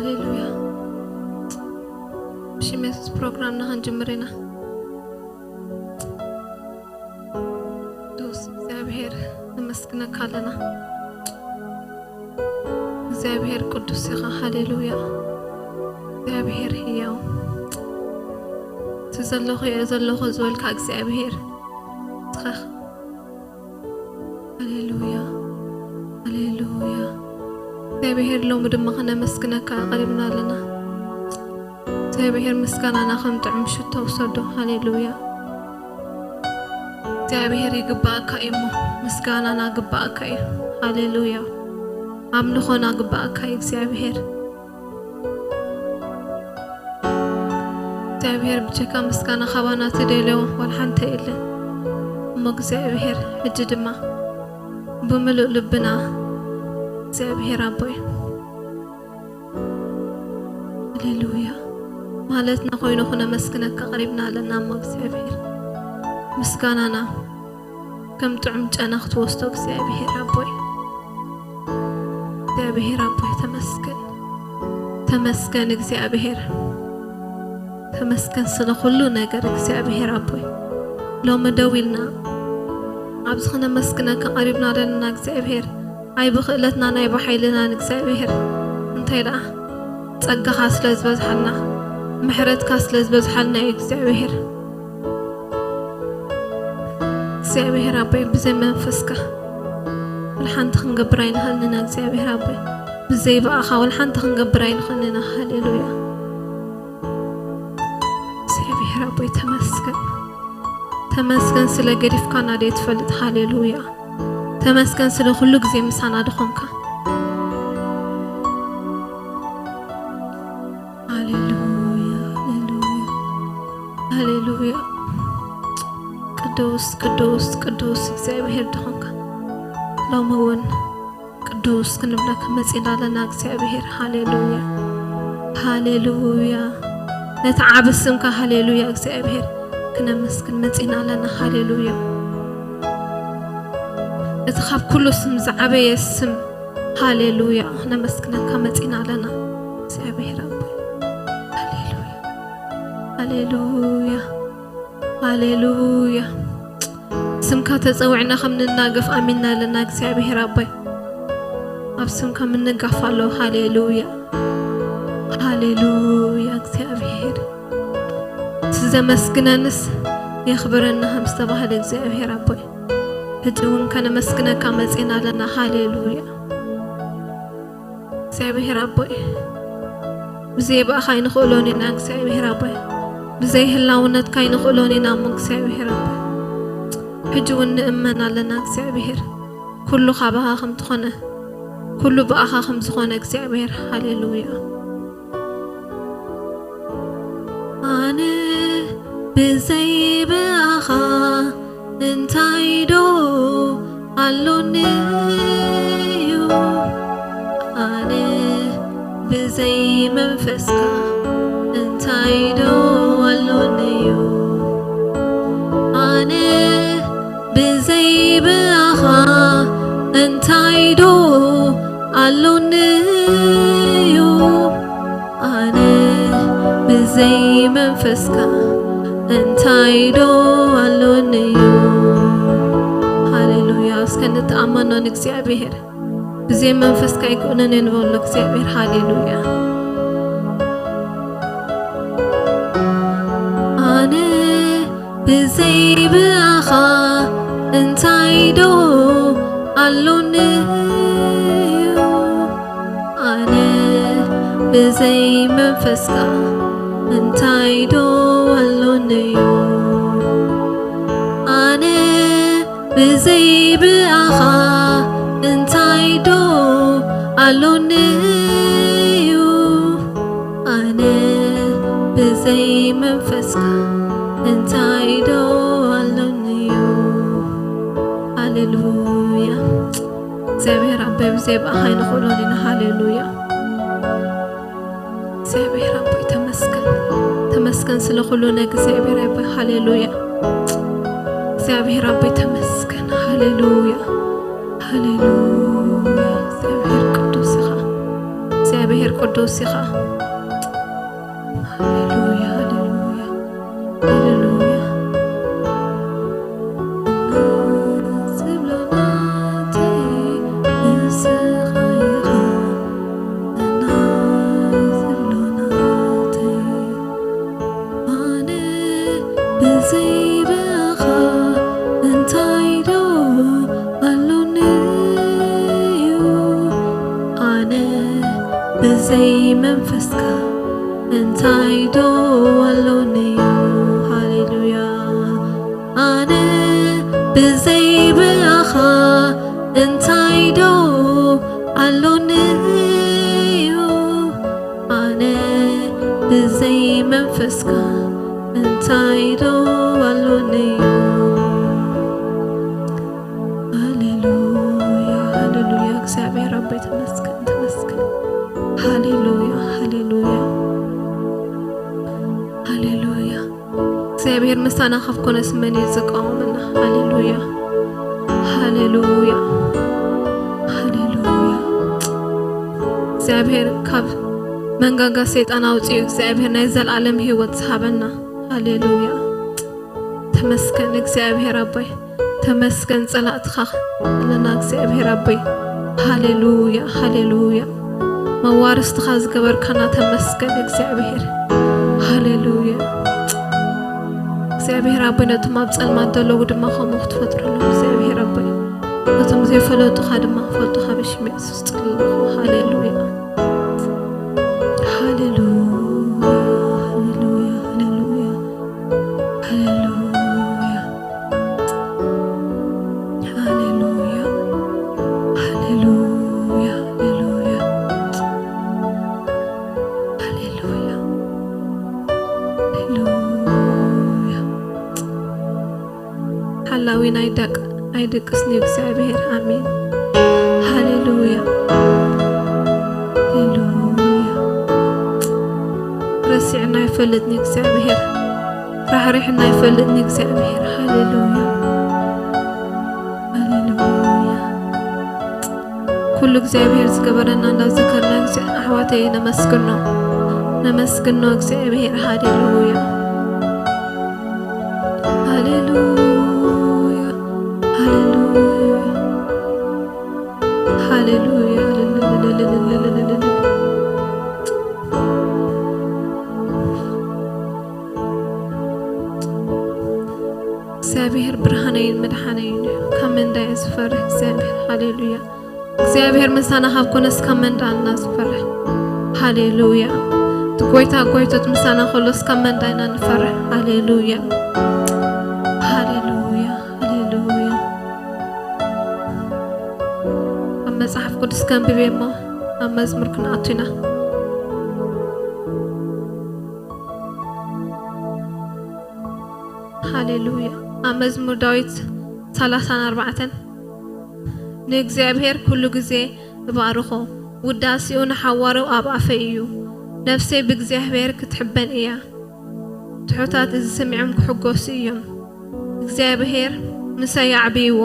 ሃሌሉያ። ብሽም የሱስ ፕሮግራምና ክንጅምር ኢና። ቅዱስ እግዚኣብሔር ነመስግነካ ኣለና። እግዚኣብሔር ቅዱስ ኢኻ። ሃሌሉያ። እግዚኣብሔር ህያው፣ እቲ ዘለኹ እየ ዘለኹ ዝበልካ እግዚኣብሔር ንስኻ ኢኻ። ሃሌሉያ፣ ሃሌሉያ። እግዚኣብሔር ሎሚ ድማ ከነመስግነካ ቀሪብና ኣለና። እግዚኣብሔር ምስጋናና ከም ጥዑም ሽቶ ውሰዶ። ሃሌሉያ። እግዚኣብሔር ይግባእካ እዩ እሞ ምስጋናና ግባእካ እዩ። ሃሌሉያ። ኣምልኾና ግባእካ እዩ እግዚኣብሔር። እግዚኣብሔር ብጀካ ምስጋና ካባና ትደልዮ ዋላ ሓንቲ የለን። እሞ እግዚኣብሔር ሕጂ ድማ ብምሉእ ልብና እግዚኣብሔር ኣቦይ ሃሌሉያ ማለትና ኮይኑ ክነመስግነካ ቀሪብና ኣለና። እሞ እግዚኣብሔር ምስጋናና ከም ጥዑም ጨና ክትወስዶ እግዚኣብሔር ኣቦይ፣ እግዚኣብሔር ኣቦይ ተመስገን፣ ተመስገን እግዚኣብሔር፣ ተመስገን ስለ ኩሉ ነገር እግዚኣብሔር ኣቦይ። ሎሚ ደው ኢልና ኣብዚ ክነመስግነካ ቀሪብና ኣለና እግዚኣብሔር። ኣይ ብኽእለትናን ኣይ ብሓይልናን እግዚኣብሔር፣ እንታይ ደኣ ጸጋኻ ስለ ዝበዝሓልና፣ ምሕረትካ ስለ ዝበዝሓልና እዩ እግዚኣብሔር። እግዚኣብሔር ኣቦይ፣ ብዘይ መንፈስካ ወላ ሓንቲ ክንገብር ኣይንኽእልን ኢና እግዚኣብሔር ኣቦይ። ብዘይ ብኣኻ ወላ ሓንቲ ክንገብር ኣይንኽእልን ኢና። ሃሌሉያ። እግዚኣብሔር ኣቦይ ተመስገን፣ ተመስገን ስለ ገዲፍካና ደይ ትፈልጥ። ሃሌሉያ። ተመስገን ስለ ኩሉ ግዜ ምሳና ድኾንካ። ሃሌሉያ፣ ሃሌሉያ፣ ሃሌሉያ። ቅዱስ፣ ቅዱስ፣ ቅዱስ እግዚኣብሔር ድኾንካ ሎሚ እውን ቅዱስ ክንብለካ መጺና ኣለና እግዚኣብሔር። ሃሌሉያ፣ ሃሌሉያ። ነቲ ዓቢ ስምካ ሃሌሉያ እግዚኣብሔር ክነመስግን መጺና ኣለና። ሃሌሉያ። እቲ ካብ ኩሉ ስም ዝዓበየ ስም ሃሌሉያ ነመስግነካ መጺና ኣለና እግዚኣብሔር ኣቦይ። ሃሌሉያ፣ ሃሌሉያ፣ ሃሌሉያ። ስምካ ተጸዊዕና ከም ንናገፍ ኣሚንና ኣለና እግዚኣብሔር ኣቦይ። ኣብ ስምካ ምንጋፍ ኣሎ። ሃሌሉያ፣ ሃሌሉያ። እግዚኣብሔር እቲ ዘመስግነንስ የኽብረና ከም ዝተባህለ እግዚኣብሔር ኣቦይ፣ ሕጂ እውን ከነመስግነካ መጺና ኣለና። ሃሌሉያ። እግዚኣብሔር ኣቦይ፣ ብዘይ ብኣኻ ኣይንኽእሎን ኢና እግዚኣብሔር ኣቦይ፣ ብዘይ ህላውነትካ ኣይንኽእሎን ኢና እሞ እግዚኣብሔር ኣቦይ፣ ሕጂ እውን ንእመን ኣለና እግዚኣብሔር፣ ኩሉ ካባኻ ከም ዝኾነ፣ ኩሉ ብኣኻ ከም ዝኾነ እግዚኣብሔር። ሃሌሉያ። ኣነ ብዘይ ብኣኻ እንታይ ዶ ኣሎኒ እዩ? ኣነ ብዘይ መንፈስካ እንታይ ዶ ኣሎኒ እዩ? ኣነ ብዘይ ብኣኻ እንታይ ዶ ኣሎኒ እዩ? ኣነ ብዘይ መንፈስካ እንታይ ዶ ኣሎኒ እዩ? ሃሌሉያ። እስከ ንተኣመኖ ንእግዚኣብሔር። ብዘይ መንፈስካ ኣይኮነን ንበሎ እግዚኣብሔር። ሃሌሉያ። ኣነ ብዘይ ብኣኻ እንታይ ዶ ኣሎኒ እዩ? ኣነ ብዘይ መንፈስካ እንታይ ዶ ኣሎኒ እዩ? ኣነ ብዘይ ብኣኻ እንታይ ዶ ኣሎኒ እዩ? ኣነ ብዘይ መንፈስካ እንታይ ዶ ኣሎኒ እዩ? ሃሌሉያ። እግዚኣብሔር ኣቦይ ብዘይ ብኣኻ ኣይንኽእሎን ኢና። ሃሌሉያ። እግዚኣብሔር ኣቦይ ተመስገን። ተመስገን ስለ ኩሉ ነገር እግዚኣብሔር ኣቦይ። ሃሌሉያ። እግዚኣብሔር ኣቦይ ተመስገን። ሃሌሉያ። ሃሌሉያ። እግዚኣብሔር ቅዱስ ኢኻ። እግዚኣብሔር ቅዱስ ዶሲኻ። ሃሌሉያ፣ ሃሌሉያ፣ ሃሌሉያ። ዝብሎ ናተይ ንስኻ ኢኻ፣ ዝብሎ ናተይ። ኣነ ብዘይ ብኣኻ እንታይ ዶ ኣሎኒ እዩ? ኣነ ብዘይ መንፈስካ እንታይ ዶ ኣሎኒ እዩ? ሃሌሉያ። ኣነ ብዘይ ብኣኻ እንታይ ዶ ኣሎኒ እዩ? ኣነ ብዘይ መንፈስካ እንታይ ዶ ኣሎኒ እዩ? ሃሌሉያ፣ ሃሌሉያ። እግዚኣብሔር ኣቦይ ተመስገን፣ ተመስገን። ሃሌሉያ፣ ሃሌሉያ፣ ሃሌሉያ። እግዚኣብሔር ምሳና ካብ ኮነስ መን እዩ ዝቃወመና? ሃሌሉያ፣ ሃሌሉያ፣ ሃሌሉያ። እግዚኣብሔር ካብ መንጋጋ ሰይጣን ኣውፅኡ፣ እግዚኣብሔር ናይ ዘላለም ህይወት ዝሃበና። ሃሌሉያ። ተመስገን እግዚኣብሔር ኣቦይ፣ ተመስገን። ጸላእትኻ ኣለና እግዚኣብሔር ኣቦይ። ሃሌሉያ፣ ሃሌሉያ። መዋርስቲኻ ዝገበርካና ተመስገን እግዚኣብሔር። ሃሌሉያ። እግዚኣብሔር ኣቦይ፣ ነቶም ኣብ ጸልማት ዘለዉ ድማ ከምኡ ክትፈጥረሎም እግዚኣብሔር ኣቦይ፣ ነቶም ዘይፈለጡኻ ድማ ክፈልጡኻ ብሽም የሱስ ጸለኹ። ሃሌሉያ፣ ሃሌሉያ፣ ሃሌሉያ፣ ሃሌሉያ፣ ሃሌሉያ፣ ሃሌሉያ፣ ሃሌሉያ፣ ሃሌሉያ፣ ሃሌሉያ። ሓላዊ ናይ ደቅ ናይ ድቅስ ንእግዚኣብሔር። ኣሜን። ሃሌሉያ፣ ሃሌሉያ። ረሲዕና ይፈልጥ ንእግዚኣብሔር፣ ራሕሪሕና ይፈልጥ ንእግዚኣብሔር። ሃሌሉያ፣ ሃሌሉያ። ኩሉ እግዚኣብሔር ዝገበረና እንዳዘከርና፣ ግዜ ኣሕዋተይ ነመስግኖ፣ ነመስግኖ እግዚኣብሔር። ሃሌሉያ፣ ሃሌሉያ፣ ሃሌሉያ፣ ሃሌሉያ። እግዚኣብሔር ብርሃነይን መድሓነይን እዩ፣ ካብ መን ዳየ ዝፈርህ እግዚኣብሔር? ሃሌሉያ። እግዚኣብሔር ምሳና ካብ ኮነስ ካብ መን ዳኣ ኢና ዝፈርህ? ሃሌሉያ። እቲ ጎይታ ጎይቶት ምሳና ከሎስ ካብ መን ዳኣ ኢና ንፈርህ? ሃሌሉያ፣ ሃሌሉያ፣ ሃሌሉያ። ኣብ መጽሓፍ ቅዱስ ከንብብ እየ እሞ ኣብ መዝሙር ክንኣቱ ኢና። ሃሌሉያ። ኣብ መዝሙር ዳዊት ሰላሳን ኣርባዕተን፣ ንእግዚኣብሔር ኩሉ ግዜ እባርኾ፣ ውዳሴኡ ንሓዋሩ ኣብ ኣፈይ እዩ። ነፍሰይ ብእግዚኣብሔር ክትሕበን እያ፣ ትሑታት እዚ ሰሚዖም ክሕጎሱ እዮም። እግዚኣብሔር ምሳይ ኣዕብይዎ፣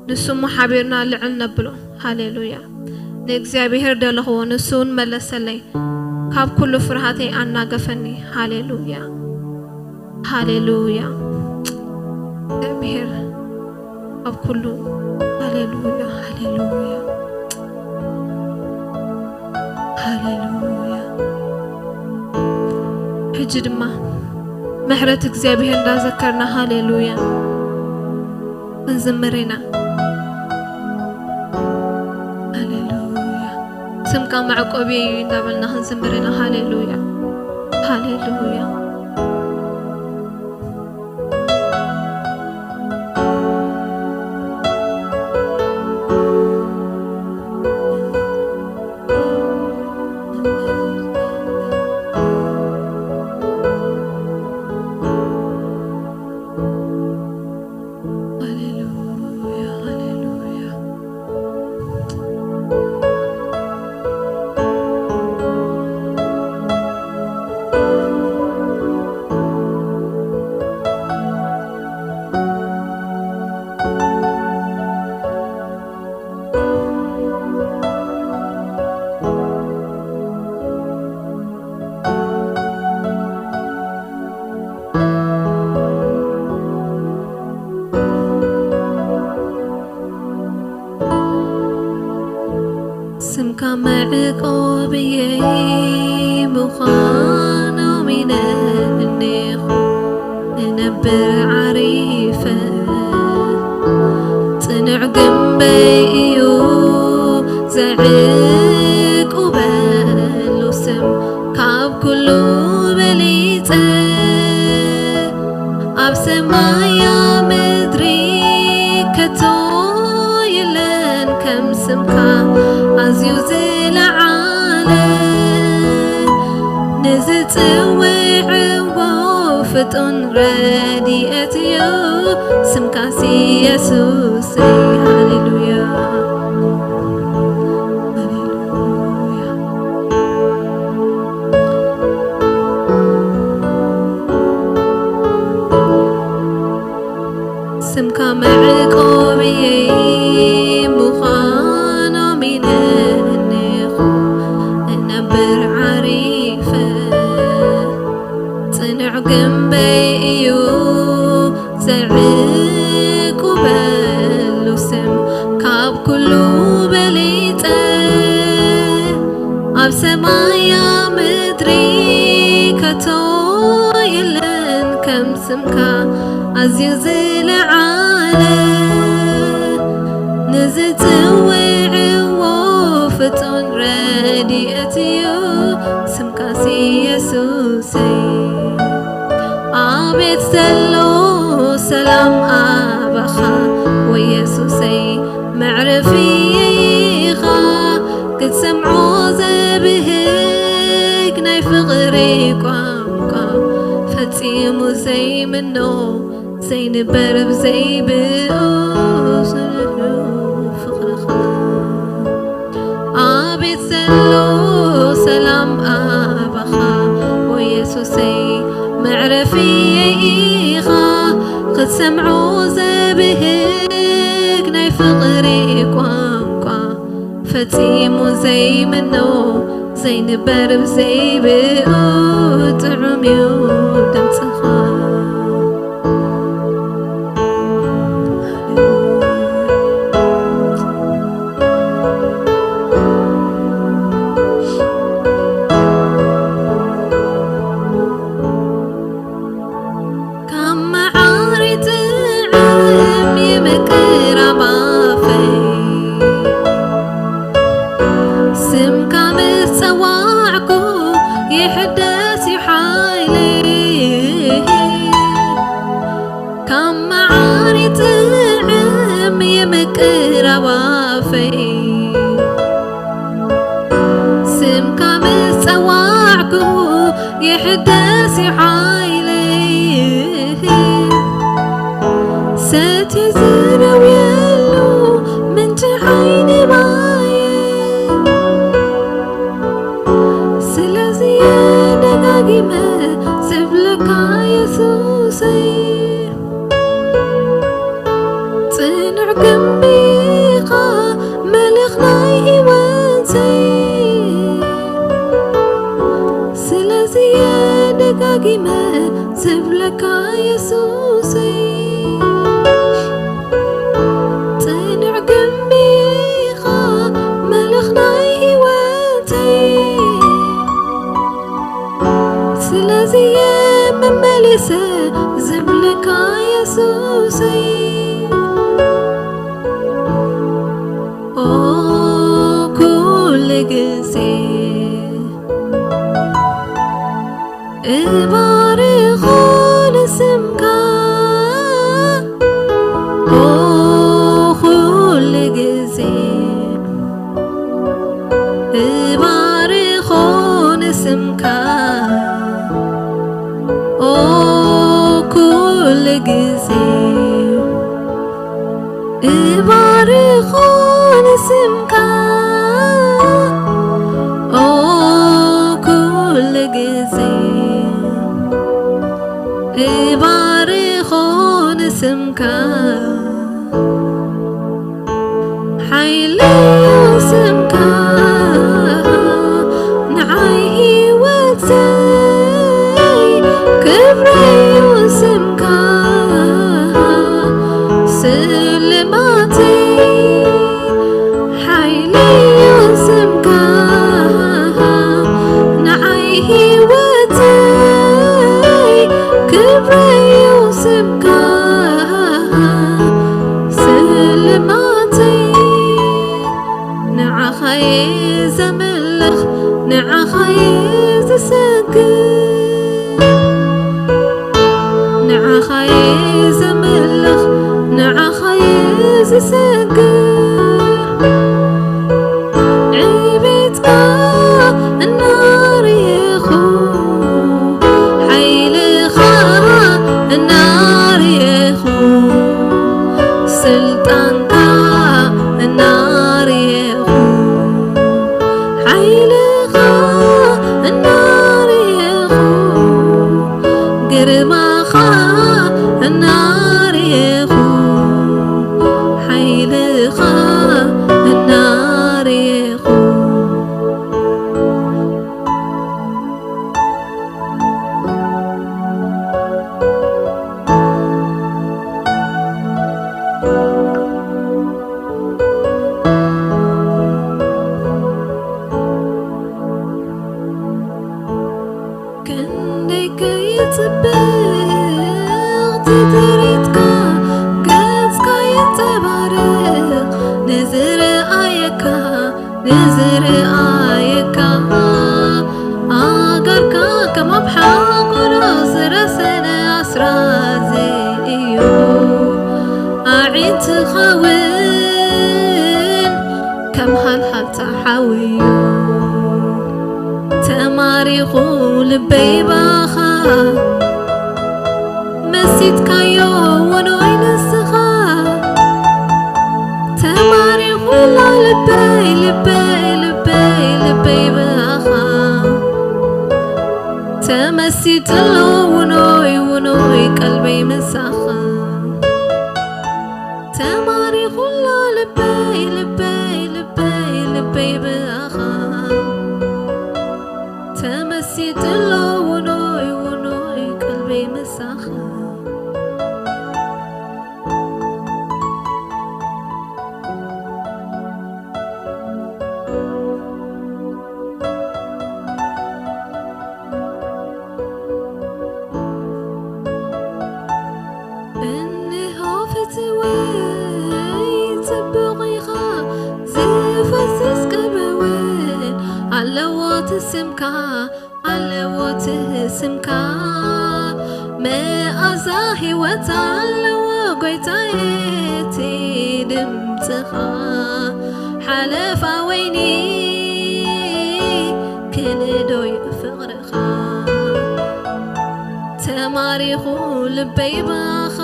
ንሱ እሞ ሓቢርና ልዕል ነብሎ። ሃሌሉያ። ንእግዚኣብሔር ደለኽዎ፣ ንሱ እውን መለሰለይ፣ ካብ ኩሉ ፍርሃተይ ኣናገፈኒ። ሃሌሉያ፣ ሃሌሉያ። እግዚኣብሔር ኣብ ኩሉ። ሃሌሉያ፣ ሃሌሉያ፣ ሃሌሉያ። ሕጂ ድማ ምሕረት እግዚኣብሔር እንዳዘከርና፣ ሃሌሉያ፣ ክንዝምር ኢና። ሃሌሉያ። ስምካ መዕቆቢ እዩ እንዳበልና ክንዝምር ኢና። ሃሌሉያ፣ ሃሌሉያ። ሃሌሉያ፣ ሃሌሉያ። ስምካ መዕቆብየይ ምዃኖም ኢነ እኔኹ እነብር ዓሪፈ። ጽኑዕ ግንበይ እዩ ዘዕቁበሉ ስም ካብ ኩሉ በሊጸ። ኣብ ሰማያ ምድሪ ከቶ የለን ከም ስምካ ኣዝዩ ዝለዓለ። ንዝጽውዕዎ ፍጡን ረድኤት እዩ ስምካሲ የሱስ። ሃሌሉያ፣ ሃሌሉያ። ስምካ መዕቆብየይ ምዃኖም ኢነ እኔኹ እነብር ዓሪፈ። ጽኑዕ ግንበይ እዩ ዘዕቁበሉ ስም ካብ ኩሉ በሊጸ። ኣብ ሰማያ ምድሪ ከቶ የለን ከም ስምካ ኣዝዩ ዝለዓለ። ንዝጽውዕዎ ፍጹም ረድኤት እዩ ስምካሲ የሱሰይ። ኣቤት ዘሎ ሰላም ኣባኻ ወይ የሱሰይ፣ መዕረፍየይ ኢኻ ክትሰምዖ ዘብህግ ናይ ፍቕሪ ቋንቋ ፈጺሙ ዘይምኖ ዘይንበር ብዘይብኡ ስርሑ ፍቕርኻ። ኣቤት ዘሎ ሰላም ኣባኻ ወይ የሱሰይ፣ መዕረፍየይ ኢኻ ክትሰምዖ ዘብህግ ናይ ፍቕሪ ቋንቋ ፈጺሙ ዘይምኖ ዘይንበር ብዘይብኡ ጥዑም እዩ ድምፅኻ። ካብ መዓር ይጥዕም ይምቅር ኣባፈይ፣ ስምካ ምስ ጸዋዕኩ ይሕደስ እዩ ሓይለይ። ካብ መዓር ይጥዕም ይምቅር ኣባፈይ፣ ስምካ ምስ ጸዋዕኩ ይሕደስ እዩ ሓይለይ። ሰትየ ዝረውየሉ ምንጪ ዓይኒ ማየ። ስለዚ እየ ደጋጊመ ዝብለካ የሱሰይ፣ ጽኑዕ ግንቢ ኢኻ መልኽ ናይ ህይወተይ። ስለዚ እየ ደጋጊመ ዝብለካ የሱሰይ፣ ጽኑዕ ግንቢ ኢኻ መልኽ ናይ ህይወተይ። ስለዚ እየ መመሊሰ ዝብለካ የሱሰይ። ኦ ኩሉ ግዜ እባርኾ ንስምካ፣ ኦ ኩሉ ግዜ እባርኾ ንስምካ፣ ኦ ኩሉ ግዜ እባርኾ ንስምካ፣ ኦ ኩሉ ግዜ እባርኾ ንስምካ። ሓይለዮ ስምካ ንዓይ ህይወተይ፣ ክብረዮ ስምካ ስልማተይ። ሓይለዮ ንዓኻየ ዘምልኽ፣ ንዓኻየ ዝሰግድ፣ ንዓኻየ ዘምልኽ፣ ንዓኻየ ዝሰግድ። ዕቤትካ እናርየኹ፣ ሓይልኻ እናርየኹ፣ ስልጣንካ እናርየኹ፣ ሓይልኻ እናርየኹ፣ ግርማኻ እናርየኹ፣ ሓይልኻ እናርየኹ። ክንደይ ከይጽብቕ ትትሪትካ፣ ገጽካ ይንጸባረቕ ንዝረኣየካ፣ ንዝረኣየካ። ኣእጋርካ ከም ኣብ ሓጎሎ ዝረሰነ ኣስራዚ እዩ። ኣዒንትኻ እውን ከም ሃልሃልታ ሓዊ እዩ። ተማሪኹ ልበይ ብኣኻ፣ መሲጥካዮ ውኖይ ንስኻ። ተማሪኹ ኣሎ ልበይ፣ ልበይ፣ ልበይ፣ ልበይ ብኣኻ። ተመሲጡ ኣሎ ውኖይ፣ ውኖይ ቀልበይ ምሳኻ። ተማሪኹ ኣሎ ልበይ፣ ልበይ፣ ልበይ፣ ልበይ ብኣኻ። ተመሲጡ ኣሎ ውኖይ፣ ውኖይ ቀልበይ ምሳኻ። እንሆ ፍትወይ ጽቡቕ ኢኻ፣ ዝፈስስ ቅብእውን ኣለዎ እቲ ስምካ፣ ኣለዎ እቲ ስምካ። መኣዛ ህይወት ኣለዎ ጎይታየ እቲ ድምጽኻ። ሓለፋ ወይኒ ክንእዶ እዩ ፍቕርኻ። ተማሪኹ ልበይ ብኣኻ፣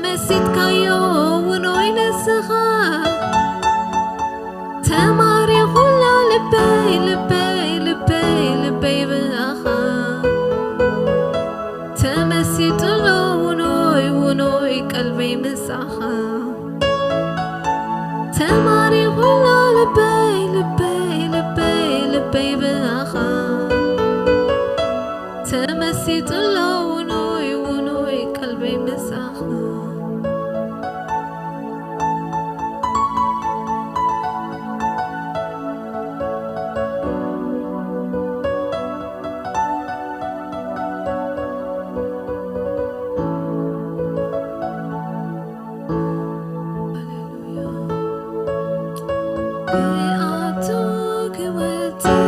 መሲጥካዮ ውኖይ ነስኻ። ተማሪኹ ኣሎ ልበይ፣ ልበይ፣ ልበይ፣ ልበይ ብኣኻ። ተመሲጡ ኣሎ ውኖይ፣ ውኖይ ቀልበይ ምሳኻ። ተማሪኹ ኣሎ ልበይ፣ ልበይ፣ ልበይ፣ ልበይ ብኣኻ። ተመሲጡ ኣሎ ውኖይ፣ ውኖይ ቀልበይ ምሳኻ። ሃሌሉያ። ክኣቱ ክወጽእ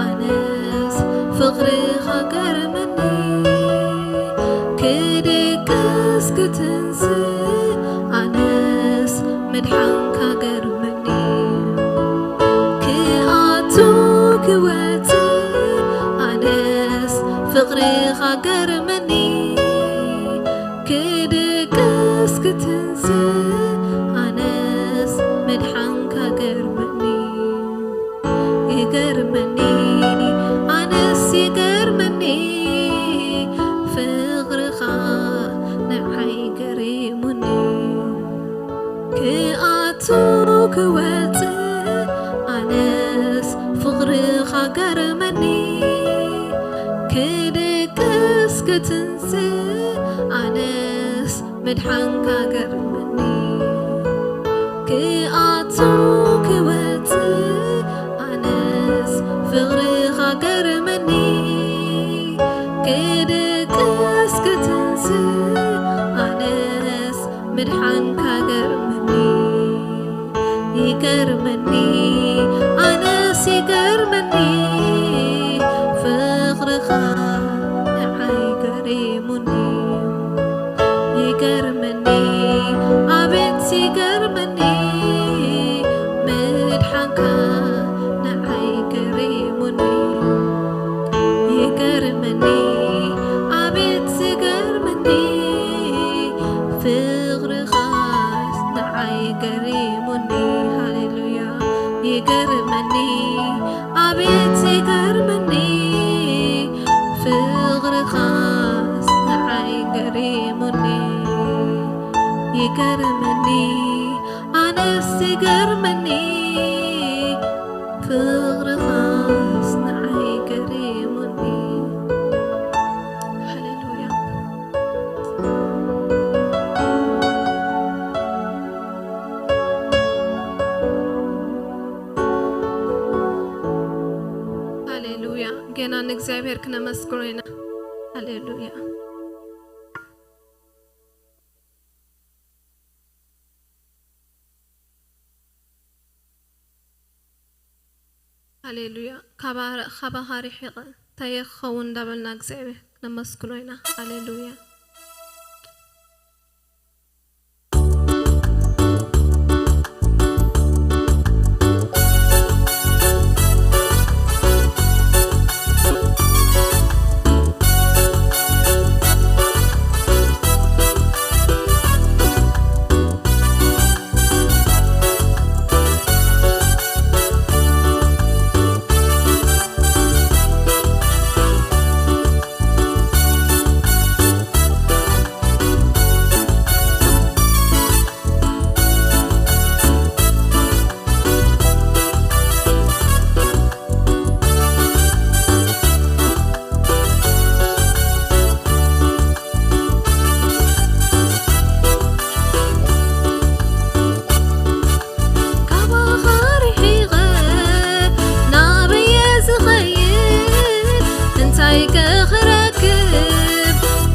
ኣነስ ፍቕርኻ ገርመኒ፣ ክድቅስ ክትንስእ ኣነስ ምድሓንካ ገርመኒ። ክኣቱ ክወጽእ ኣነስ ፍቕርኻ ገርመኒ፣ ክድቅስ ክትንስእ ኣነስ ምድሓንካ ገርመኒ። ይገርመኒ፣ ኣነስ ይገርመኒ፣ ፍቕርኻ ንዓይ ገሪሙኒ። ክኣቱ ክወጽእ ኣነስ ፍቕርኻ ገርመኒ፣ ክድቅስ ክትንስእ ኣነስ ምድሓንካ ገርመኒ። ክኣቱ ክወጽእ ኣነስ ፍቕርኻ ገርመኒ፣ ክድቅስ ክትንስእ ኣነስ ምድሓንካ ገርመኒ። ይገርመኒ፣ ኣነስ ይገርመኒ፣ ፍቕርኻ ንዓይ ገሪሙኒ። ይገርመኒ፣ ኣቤት ይገርመኒ፣ ምድሓንካ ንዓይ ገሪሙኒ። ይገርመኒ፣ ኣቤት ዝገርመኒ፣ ፍቕርኻስ ንዓይ ገሪሙኒ። ሃሌሉያ። ይገርመኒ፣ ኣቤት ይገርመኒ፣ ፍቕርኻስ ንዓይ ገሪሙኒ። ይገርመኒ፣ ኣነስ ይገርመኒ፣ ፍቕርኻስ ንዓይ ገሪሙኒ። ሃሌሉያ። ሃሌሉያ። ገና ንእግዚኣብሔር ክነመስግኖ ኢና። ሃሌሉያ። ሃሌሉያ። ካባ-፣ ካባኻ ርሒቐ እንታይ እየ ክኸውን እንዳበልና እግዚኣብሔር ክነመስግኖ ኢና። ሃሌሉያ። ካባኻ ርሒቐ ናበየ ዝኸይድ፣ እንታይ ከ ክረክብ?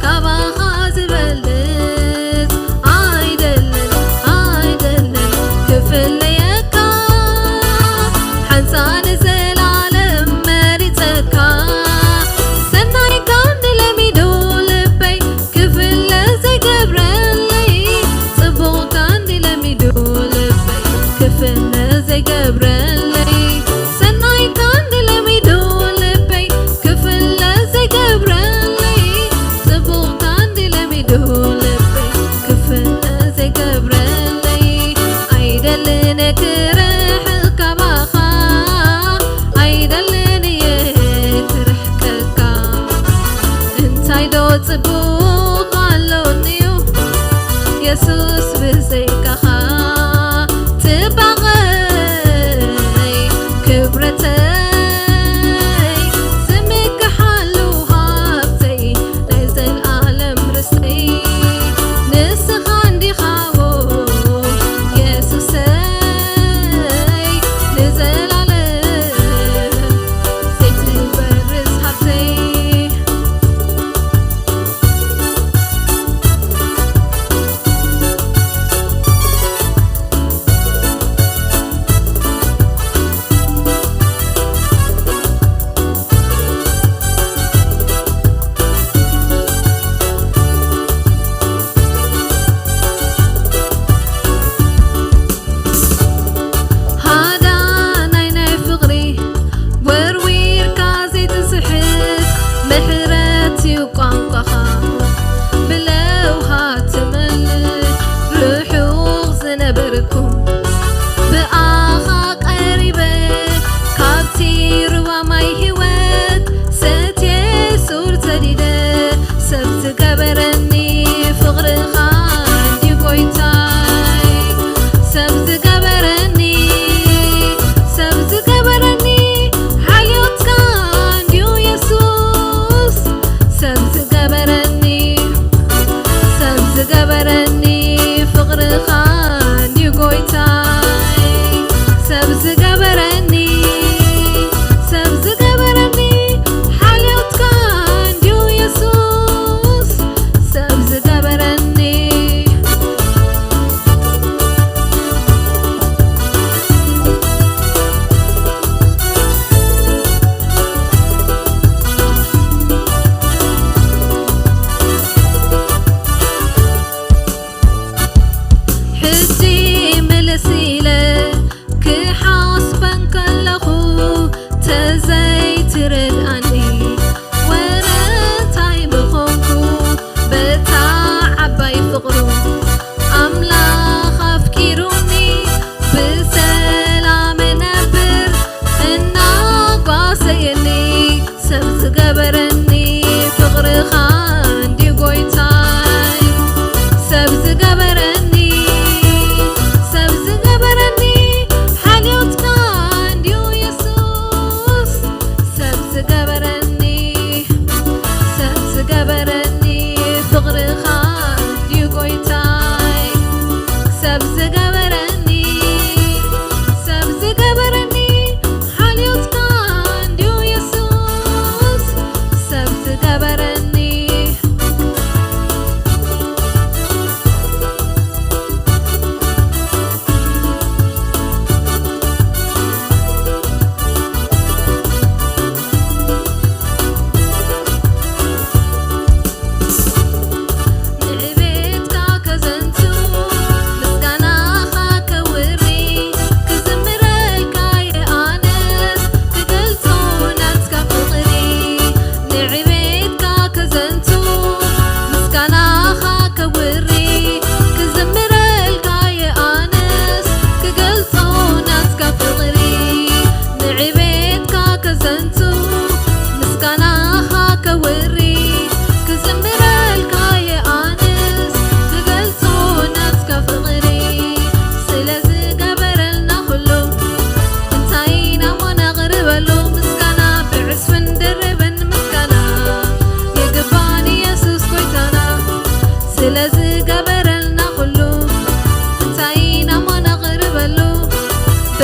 ካባኻ ዝበልጽ ኣይደልን፣ ኣይደልን ክፍለየካ። ሓንሳ ንዘላለም መሪጸካ፣ ሰናይካ እንዲ ለሚዱ ልበይ ክፍለ ዘይገብረለይ፣ ጽቡቕካ እንዲ ለሚዱ ልበይ ክፍለ ዘይገብረለይ፣ ሰናይካ እንዲ ለሚዱ ልበይ ክፍለ ዘይገብረለይ፣ ጽቡቕካ እንዲ ለሚዱ ልበይ ክፍለ ዘይገብረለይ። ኣይደልን ክርሕቕ ካባኻ፣ ኣይደልን እየ ክርሕቀካ። እንታይ ዶ ጽቡቕ ኣሎኒዩ የሱስ ብዘይካኻ? ጽባቐይ ክብረተይ ዝምክሓሉ ሃብተይ ናይ ዘልኣለም ርስተይ ንስኻ እንዲኻዎ የሱሰይ ንዘላለም ዘይትበርስ ሃብተይ።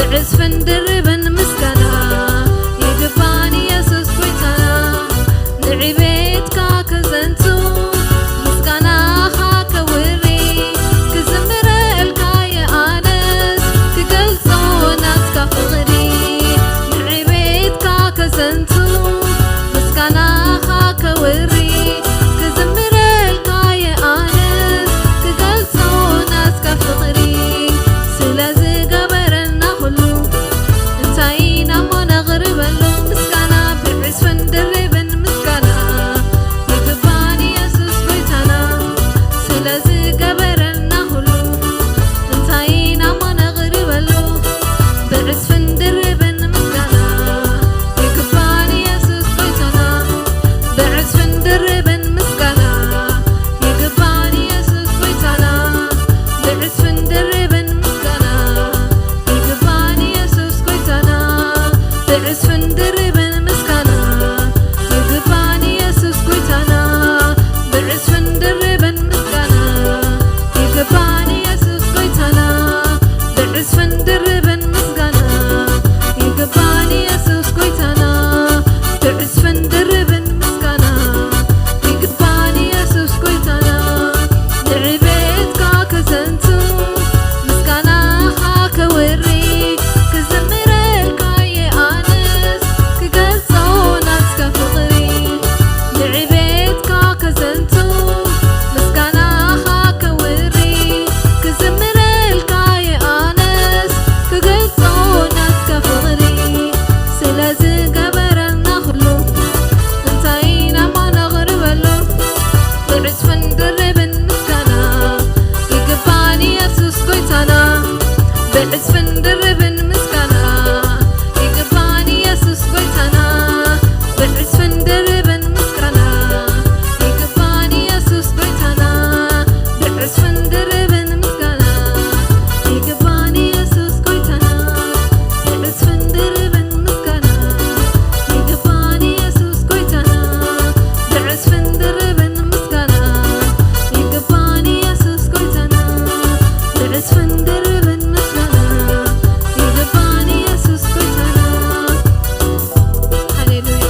ዕጽፍን ድርብን ምስጋና ይግባን ኢየሱስ ጎይታና። ንዕቤትካ ከዘንቱ ምስጋናኻ ከውሪ፣ ክዝምረልካ የኣነስ ክገልጾ ናትካ ፍቕሪ። ንዕቤትካ ከዘንቱ ምስጋናኻ ከውሪ፣ ክዝምረልካ የኣነስ ክገልጾ ናትካ ፍቕሪ። ስለ ዝገበረና ኩሉ እንታይ ኢና እሞ ነቕርበሉ ምስጋና? ብዕጽፍን ድርብን ምስጋና ይግባን ኢየሱስ ጎይታና። ስለ ዝገበረልና ኩሉ እንታይ ኢና እሞ ነቕርበሉ? ብዕጽፍን ድርብን ምስጋና ይግባን ኢየሱስ ጎይታና። ብዕጽፍን ድርብን ምስጋና ይግባን ኢየሱስ ጎይታና። ብዕጽፍን ድርብን ምስጋና ይግባን ኢየሱስ ጎይታና። ብዕጽፍን ድርብን ምስጋና ይግባን ኢየሱስ ጎይታና። ብዕጽፍን ድርብን ምስጋና ይግባን ኢየሱስ ጎይታና። ብዕጽፍን ድርብን ምስጋና ይግባን ኢየሱስ ጎይታና። ብዕጽፍን ድርብን ምስጋና ይግባን ኢየሱስ ጎይታና። ንዕቤትካ ከዘንቱ ምስጋናኻ ከውሪ፣ ክዘምረልካ የኣንስ ክገልጾ ናትካ ፍቕሪ። ንዕቤትካ ከዘንቱ ምስጋናኻ ከውሪ፣ ክዝምረልካ የኣንስ ክገልጾ ናትካ ፍቕሪ። ስለ ዝገበረልና ኩሉ እንታይ ኢና እሞ ነቕርበሉ? ብዕጽፍን ድርብን ምስጋና ይግባን ኢየሱስ ጎይታና። ብዕጽፍን ድርብን ምስጋና ይግባን ኢየሱስ ጎይታና። ብዕጽፍን ድርብን ምስጋና ይግባን ኢየሱስ ጎይታና። ብዕጽፍን ድርብን ምስጋና ይግባን ኢየሱስ ጎይታና። ብዕጽፍን ድርብን ምስጋና ይግባን ኢየሱስ ጎይታና። ብዕጽፍን ድርብን ምስጋና ይግባን ኢየሱስ ጎይታና። ብዕጽፍን ድርብን ምስጋና ይግባን ኢየሱስ ጎይታና። ሃሌሉያ።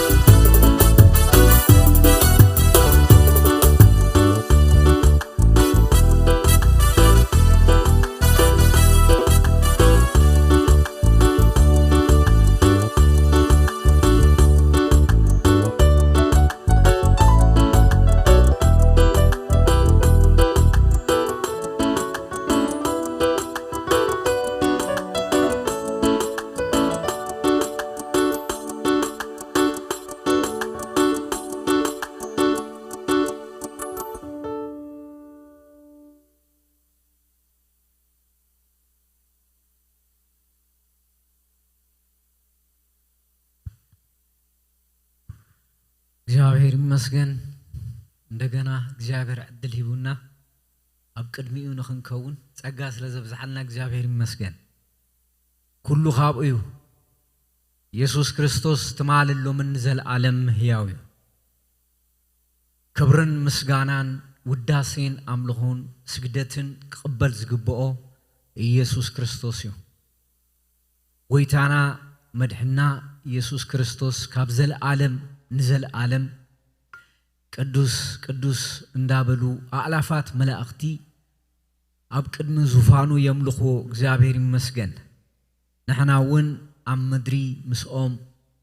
እግዚኣብሔር ይመስገን። እንደገና እግዚኣብሔር ዕድል ሂቡና ኣብ ቅድሚኡ ንኽንከውን ጸጋ ስለ ዘብዝሓልና እግዚኣብሔር ይመስገን። ኩሉ ካብኡ እዩ። ኢየሱስ ክርስቶስ ትማልን ሎምን ንዘለኣለም ህያው እዩ። ክብርን ምስጋናን ውዳሴን ኣምልኾን ስግደትን ክቕበል ዝግብኦ ኢየሱስ ክርስቶስ እዩ። ጎይታና መድሕና ኢየሱስ ክርስቶስ ካብ ዘለኣለም ንዘለኣለም ቅዱስ ቅዱስ እንዳበሉ ኣእላፋት መላእኽቲ ኣብ ቅድሚ ዙፋኑ የምልኽዎ። እግዚኣብሔር ይመስገን። ንሕና እውን ኣብ ምድሪ ምስኦም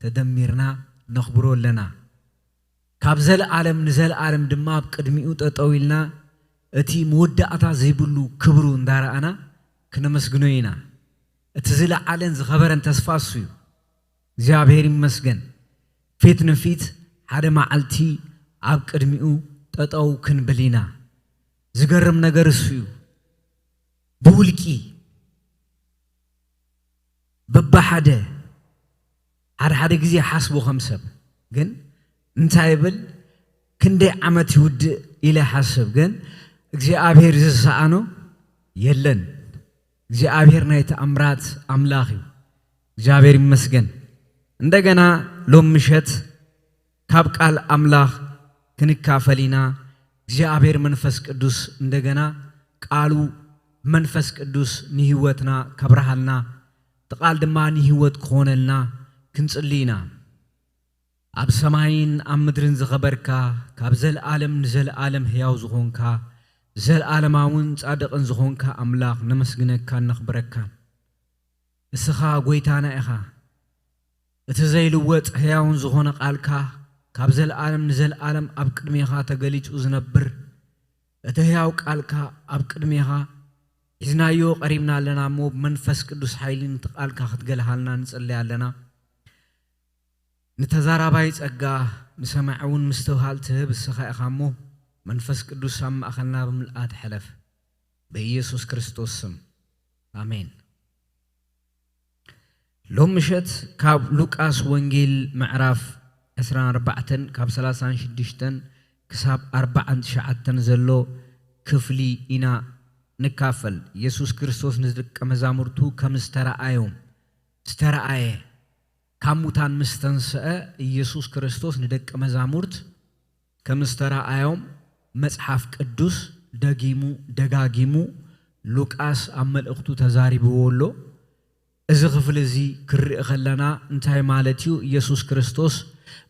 ተደሚርና ነኽብሮ ኣለና። ካብ ዘለኣለም ንዘለኣለም ድማ ኣብ ቅድሚኡ ጠጠው ኢልና እቲ መወዳእታ ዘይብሉ ክብሩ እንዳረኣና ክነመስግኖ ኢና። እቲ ዝለዓለን ዝኸበረን ተስፋ እሱ እዩ። እግዚኣብሔር ይመስገን። ፊት ንፊት ሓደ መዓልቲ ኣብ ቅድሚኡ ጠጠው ክንብል ኢና። ዝገርም ነገር እሱ እዩ። ብውልቂ በብሓደ ሓደ ሓደ ግዜ ሓስቦ ከም ሰብ ግን እንታይ ይብል፣ ክንደይ ዓመት ይውድእ ኢለ ሓስብ። ግን እግዚኣብሔር ዝሰኣኖ የለን። እግዚኣብሔር ናይ ተኣምራት ኣምላኽ እዩ። እግዚኣብሔር ይመስገን። እንደገና ሎም ምሸት ካብ ቃል ኣምላኽ ክንካፈል ኢና። እግዚኣብሔር መንፈስ ቅዱስ እንደገና ቃሉ መንፈስ ቅዱስ ንህይወትና ከብርሃልና እቲ ቃል ድማ ንህይወት ክኾነልና ክንጽሊ ኢና። ኣብ ሰማይን ኣብ ምድርን ዝኸበርካ፣ ካብ ዘለኣለም ንዘለኣለም ሕያው ዝኾንካ፣ ዘለኣለማውን ጻድቕን ዝኾንካ ኣምላኽ ነመስግነካን ነኽብረካን። ንስኻ ጐይታና ኢኻ። እቲ ዘይልወጥ ሕያውን ዝኾነ ቃልካ፣ ካብ ዘለኣለም ንዘለኣለም ኣብ ቅድሜኻ ተገሊጹ ዝነብር፣ እቲ ሕያው ቃልካ ኣብ ቅድሜኻ ሒዝናዮ ቀሪብና ኣለና እሞ፣ ብመንፈስ ቅዱስ ሓይሊ ነቲ ቃልካ ክትገልሃልና ንጽሊ ኣለና። ንተዛራባይ ጸጋ፣ ንሰማዒ እውን ምስትውሃል ትህብ እስኻ ኢኻ እሞ፣ መንፈስ ቅዱስ ኣብ ማእኸልና ብምልኣት ሕለፍ። ብኢየሱስ ክርስቶስ ስም፣ ኣሜን። ሎም ምሸት ካብ ሉቃስ ወንጌል ምዕራፍ ዕስራን ኣርባዕተን ካብ ሰላሳን ሽዱሽተን ክሳብ ኣርባዓን ትሽዓተን ዘሎ ክፍሊ ኢና ንካፈል። ኢየሱስ ክርስቶስ ንደቀ መዛሙርቱ ከም ዝተረኣዮም፣ ዝተረኣየ፣ ካብ ሙታን ምስ ተንስአ፣ ኢየሱስ ክርስቶስ ንደቀ መዛሙርት ከም ዝተረኣዮም መጽሓፍ ቅዱስ ደጊሙ ደጋጊሙ ሉቃስ ኣብ መልእኽቱ ተዛሪብዎ ኣሎ። እዚ ክፍሊ እዚ ክርኢ ከለና እንታይ ማለት እዩ? ኢየሱስ ክርስቶስ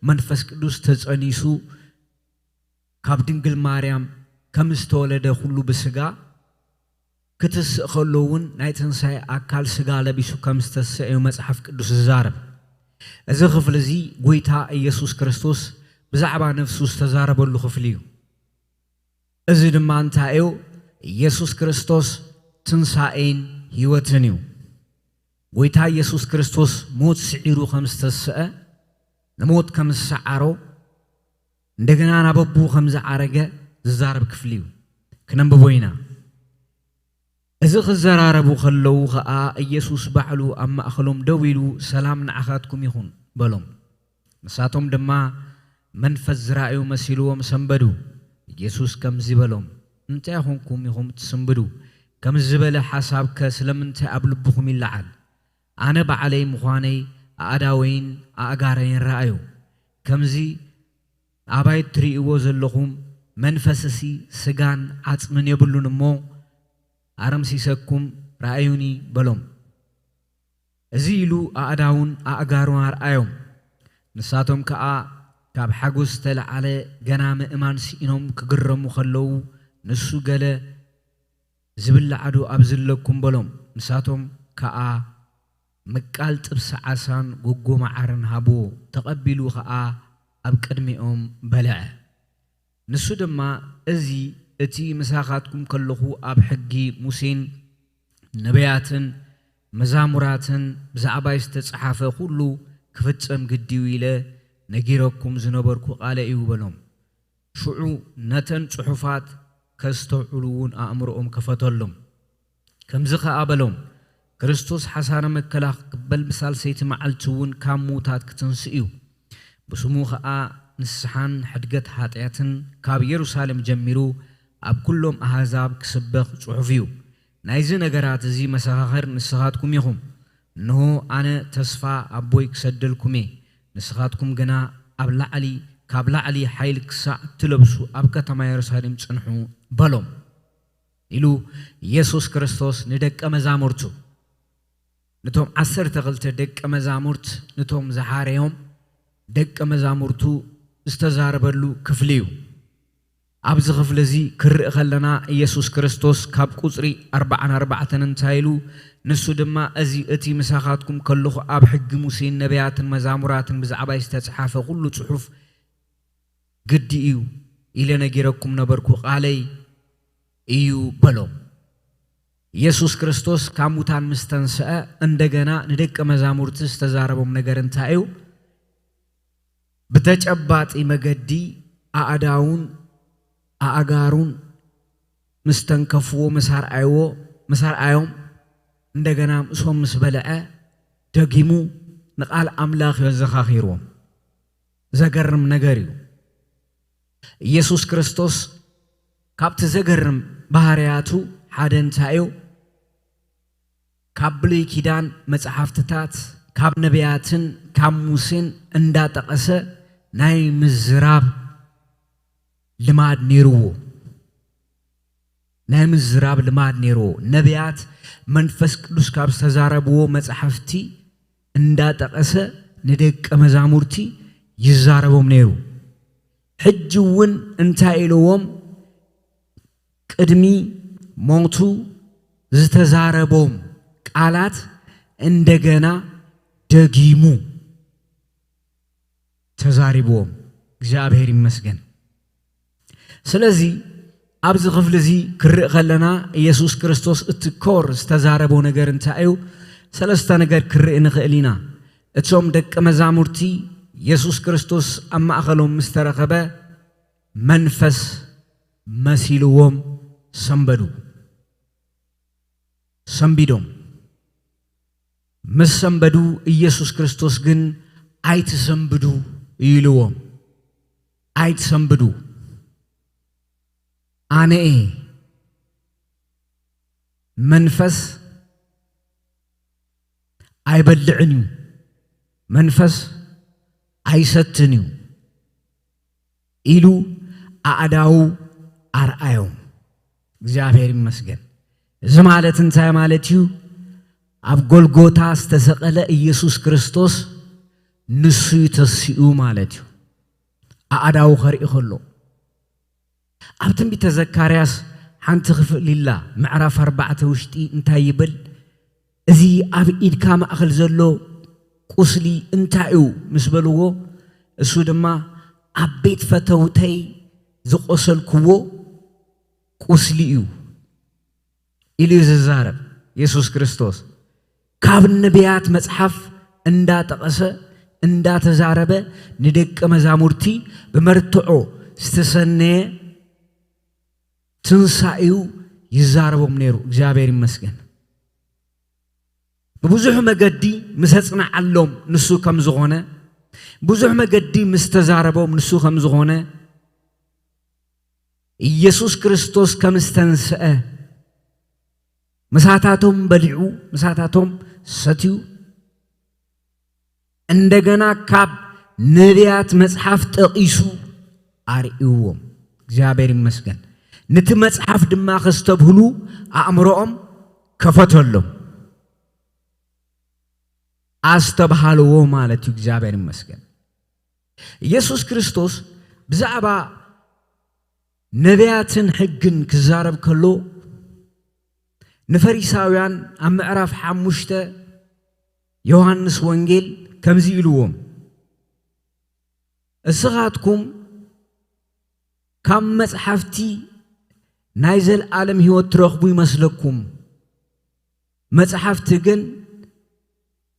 መንፈስ ቅዱስ ተጸኒሱ ካብ ድንግል ማርያም ከም ዝተወለደ ኩሉ ብስጋ ክትስእ ከሎ እውን ናይ ትንሳኤ ኣካል ስጋ ለቢሱ ከም ዝተሰአ እዩ መጽሓፍ ቅዱስ ዝዛረብ። እዚ ክፍሊ እዚ ጐይታ ኢየሱስ ክርስቶስ ብዛዕባ ነፍሱ ዝተዛረበሉ ክፍሊ እዩ። እዚ ድማ እንታይ እዩ? ኢየሱስ ክርስቶስ ትንሳኤን ህይወትን እዩ። ጐይታ ኢየሱስ ክርስቶስ ሞት ስዒሩ ከም ዝተሰአ፣ ንሞት ከም ዝሰዓሮ፣ እንደገና ናብ ኣቦኡ ከም ዝዓረገ ዝዛረብ ክፍሊ እዩ። ክነንብቦ ኢና። እዚ ክዘራረቡ ከለዉ ኸኣ ኢየሱስ ባዕሉ ኣብ ማእከሎም ደው ኢሉ፣ "ሰላም ንዓኻትኩም ይኹን" በሎም። ንሳቶም ድማ መንፈስ ዝረኣዩ መሲልዎም ሰንበዱ። ኢየሱስ ከምዚ በሎም፣ "እንታይ ኾንኩም ኢኹም ትስንብዱ? ከምዚ ዝበለ ሓሳብከ ስለምንታይ ኣብ ልብኹም ይለዓል? ኣነ ባዕለይ ምዃነይ ኣእዳወይን ኣእጋረይን ረኣዩ። ከምዚ ኣባይ እትርእይዎ ዘለኹም መንፈስሲ ስጋን ዓጽምን የብሉን እሞ፣ ኣረምሲሰኩም ረኣዩኒ" በሎም። እዚ ኢሉ ኣእዳውን ኣእጋሩን ኣርኣዮም። ንሳቶም ከኣ ካብ ሓጎስ ዝተለዓለ ገና ምእማን ስኢኖም ክግረሙ ከለዉ፣ ንሱ ገለ "ዝብላዕ ዶ ኣብዚ ኣለኩም?" በሎም። ንሳቶም ከኣ ምቃል ጥብሲ ዓሳን ጎጎ መዓርን ሃብዎ። ተቐቢሉ ኸኣ ኣብ ቅድሚኦም በልዐ። ንሱ ድማ፣ "እዚ እቲ ምሳኻትኩም ከለኹ ኣብ ሕጊ ሙሴን ነቢያትን መዛሙራትን ብዛዕባይ ዝተጻሕፈ ኩሉ ክፍጸም ግዲ እዩ ኢለ ነጊረኩም ዝነበርኩ ቃለይ እዩ" በሎም። ሽዑ ነተን ጽሑፋት ከስተውዕሉ እውን ኣእምሮኦም ከፈተሎም። ከምዚ ኸኣ በሎም፣ "ክርስቶስ ሓሳረ መከራ ክቕበል ብሳልሰይቲ መዓልቲ እውን ካብ ምዉታት ክትንስእ እዩ። ብስሙ ኸኣ ንስሓን ሕድገት ሓጢኣትን ካብ የሩሳሌም ጀሚሩ ኣብ ኩሎም ኣህዛብ ክስበኽ ጽሑፍ እዩ። ናይዚ ነገራት እዚ መሰኻኽር ንስኻትኩም ኢኹም። እንሆ፣ ኣነ ተስፋ ኣቦይ ክሰደልኩም እየ፣ ንስኻትኩም ግና ኣብ ላዕሊ፣ ካብ ላዕሊ ሓይሊ ክሳዕ እትለብሱ ኣብ ከተማ የሩሳሌም ጽንሑ" በሎም። ኢሉ ኢየሱስ ክርስቶስ ንደቀ መዛሙርቱ፣ ነቶም ዓሰርተ ክልተ ደቀ መዛሙርት፣ ነቶም ዝሓረዮም ደቀ መዛሙርቱ ዝተዛረበሉ ክፍሊ እዩ። ኣብዚ ክፍሊ እዚ ክርኢ ከለና፣ ኢየሱስ ክርስቶስ ካብ ቁጽሪ ኣርባዓን ኣርባዕተን እንታይ ኢሉ? ንሱ ድማ፣ "እዚ እቲ ምሳኻትኩም ከለኹ ኣብ ሕጊ ሙሴን ነቢያትን መዛሙራትን ብዛዕባይ ዝተጻሕፈ ኩሉ ጽሑፍ ግዲ እዩ ኢለ ነጊረኩም ነበርኩ፣ ቃለይ እዩ" በሎም። ኢየሱስ ክርስቶስ ካብ ሙታን ምስ ተንስአ፣ እንደገና ንደቀ መዛሙርቲ ዝተዛረቦም ነገር እንታይ እዩ? ብተጨባጢ መገዲ ኣእዳውን ኣእጋሩን ምስ ተንከፍዎ፣ ምስ ኣርኣይዎ፣ ምስ ኣርኣዮም፣ እንደገና ምስኦም ምስ በልዐ፣ ደጊሙ ንቓል ኣምላኽ እዩ ኣዘኻኺርዎም። ዘገርም ነገር እዩ። ኢየሱስ ክርስቶስ ካብቲ ዘገርም ባህርያቱ ሓደ እንታይ እዩ? ካብ ብሉይ ኪዳን መጻሕፍትታት፣ ካብ ነቢያትን ካብ ሙሴን እንዳጠቐሰ ናይ ምዝራብ ልማድ ነይርዎ። ናይ ምዝራብ ልማድ ነይርዎ። ነቢያት መንፈስ ቅዱስ ካብ ዝተዛረብዎ መጻሕፍቲ እንዳጠቐሰ ንደቀ መዛሙርቲ ይዛረቦም ነይሩ። ሕጂ እውን እንታይ ኢልዎም? ቅድሚ ሞቱ ዝተዛረቦም ቃላት እንደገና ደጊሙ ተዛሪብዎም። እግዚኣብሔር ይመስገን። ስለዚ ኣብዚ ክፍሊ እዚ ክርኢ ከለና፣ ኢየሱስ ክርስቶስ እቲ ኮር ዝተዛረቦ ነገር እንታይ እዩ? ሰለስተ ነገር ክርኢ ንኽእል ኢና። እቶም ደቀ መዛሙርቲ፣ ኢየሱስ ክርስቶስ ኣብ ማእኸሎም ምስ ተረኸበ፣ መንፈስ መሲልዎም ሰንበዱ። ሰንቢዶም። ምስ ሰንበዱ፣ ኢየሱስ ክርስቶስ ግን ኣይትሰንብዱ ኢልዎም። ኣይትሰንብዱ። ኣነ እየ። መንፈስ ኣይበልዕን እዩ። መንፈስ ኣይሰትን እዩ ኢሉ ኣእዳዉ ኣርኣዮም። እግዚኣብሔር ይመስገን። እዚ ማለት እንታይ ማለት እዩ? ኣብ ጎልጎታ ዝተሰቐለ ኢየሱስ ክርስቶስ ንሱ እዩ ተሲኡ ማለት እዩ። ኣእዳዉ ከርኢ ከሎ። ኣብ ትንቢተ ዘካርያስ ሓንቲ ክፍሊ ኢላ፣ ምዕራፍ ኣርባዕተ ውሽጢ እንታይ ይብል? "እዚ ኣብ ኢድካ ማእከል ዘሎ ቁስሊ እንታይ እዩ?" ምስ በልዎ፣ እሱ ድማ፣ "ኣብ ቤት ፈተውተይ ዝቆሰልክዎ ቁስሊ እዩ" ኢሉ እዩ ዝዛረብ። የሱስ ክርስቶስ ካብ ነቢያት መጽሓፍ እንዳጠቐሰ፣ እንዳተዛረበ፣ ንደቀ መዛሙርቲ ብመርትዖ ዝተሰነየ ትንሳኤኡ ይዛረቦም ነይሩ። እግዚኣብሔር ይመስገን። ብብዙሕ መገዲ ምስ ኣጽንዓሎም ንሱ ከም ዝኾነ፣ ብዙሕ መገዲ ምስ ተዛረቦም ንሱ ከም ዝኾነ፣ ኢየሱስ ክርስቶስ ከም ዝተንስአ፣ ምሳታቶም በሊዑ፣ ምሳታቶም ሰትዩ፣ እንደገና ካብ ነቢያት መጽሓፍ ጠቒሱ ኣርእይዎም። እግዚኣብሔር ይመስገን። ነቲ መጽሓፍ ድማ ከስተብህሉ ኣእምሮኦም ከፈተሎም። ኣስተብሃልዎ ማለት እዩ። እግዚኣብሔር ይመስገን። ኢየሱስ ክርስቶስ ብዛዕባ ነቢያትን ሕግን ክዛረብ ከሎ፣ ንፈሪሳውያን ኣብ ምዕራፍ ሓሙሽተ ዮሃንስ ወንጌል ከምዚ ኢልዎም፣ "እስኻትኩም ካብ መጽሓፍቲ ናይ ዘለኣለም ህይወት ትረኽቡ ይመስለኩም፣ መጽሓፍቲ ግን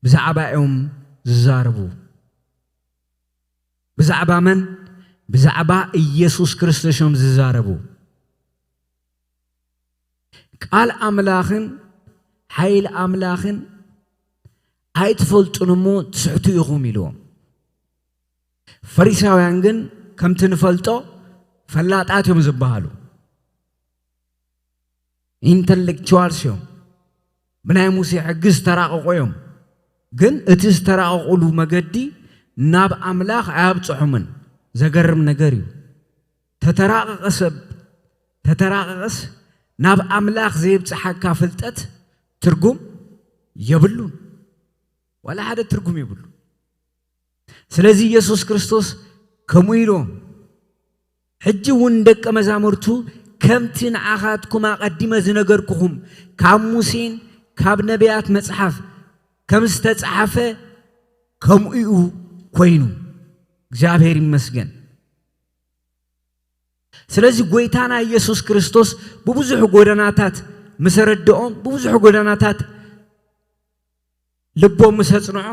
ብዛዕባ እዮም ዝዛረቡ።" ብዛዕባ መን? ብዛዕባ ኢየሱስ ክርስቶስ እዮም ዝዛረቡ። "ቃል ኣምላኽን ሓይሊ ኣምላኽን ኣይትፈልጡን እሞ ትስሕቱ ኢኹም" ኢልዎም። ፈሪሳውያን ግን ከምቲ ንፈልጦ ፈላጣት እዮም ዝበሃሉ። ኢንተሌክቹዋልስ እዮም። ብናይ ሙሴ ሕጊ ዝተራቐቑ እዮም። ግን እቲ ዝተራቐቑሉ መገዲ ናብ ኣምላኽ ኣያብጽሖምን። ዘገርም ነገር እዩ። ተተራቐቐ ሰብ፣ ተተራቐቐስ ናብ ኣምላኽ ዘየብጽሓካ ፍልጠት ትርጉም የብሉን። ዋላ ሓደ ትርጉም የብሉ። ስለዚ ኢየሱስ ክርስቶስ ከምኡ ኢልዎም፣ "ሕጂ እውን ደቀ መዛሙርቱ ከምቲ ንዓኻትኩም ኣቐዲመ ዝነገርኩኹም፣ ካብ ሙሴን ካብ ነቢያት መጽሓፍ ከም ዝተጻሕፈ ከምኡ እዩ ኮይኑ።" እግዚኣብሔር ይመስገን። ስለዚ ጎይታና ኢየሱስ ክርስቶስ ብብዙሕ ጎደናታት ምስ ኣረድኦም፣ ብብዙሕ ጎደናታት ልቦም ምስ ኣጽንዖ፣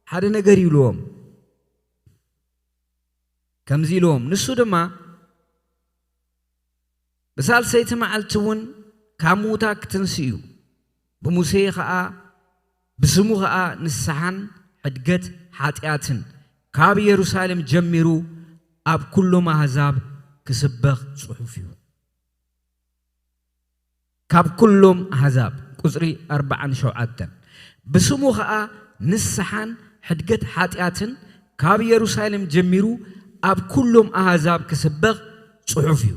ሓደ ነገር ይብልዎም። ከምዚ ኢልዎም፣ ንሱ ድማ፣ "ብሳልሰይቲ መዓልቲ እውን ካብ ምዉታት ክትንስእ እዩ፣ ብሙሴ ኸኣ፣ ብስሙ ኸኣ ንስሓን ሕድገት ሓጢኣትን ካብ የሩሳሌም ጀሚሩ ኣብ ኩሎም ኣህዛብ ክስበኽ ጽሑፍ እዩ።" ካብ ኩሎም ኣህዛብ፣ ቁጽሪ ኣርባዓን ሸውዓተን፣ ብስሙ ኸኣ ንስሓን ሕድገት ሓጢኣትን ካብ የሩሳሌም ጀሚሩ ኣብ ኩሎም ኣህዛብ ክስበኽ ጽሑፍ እዩ።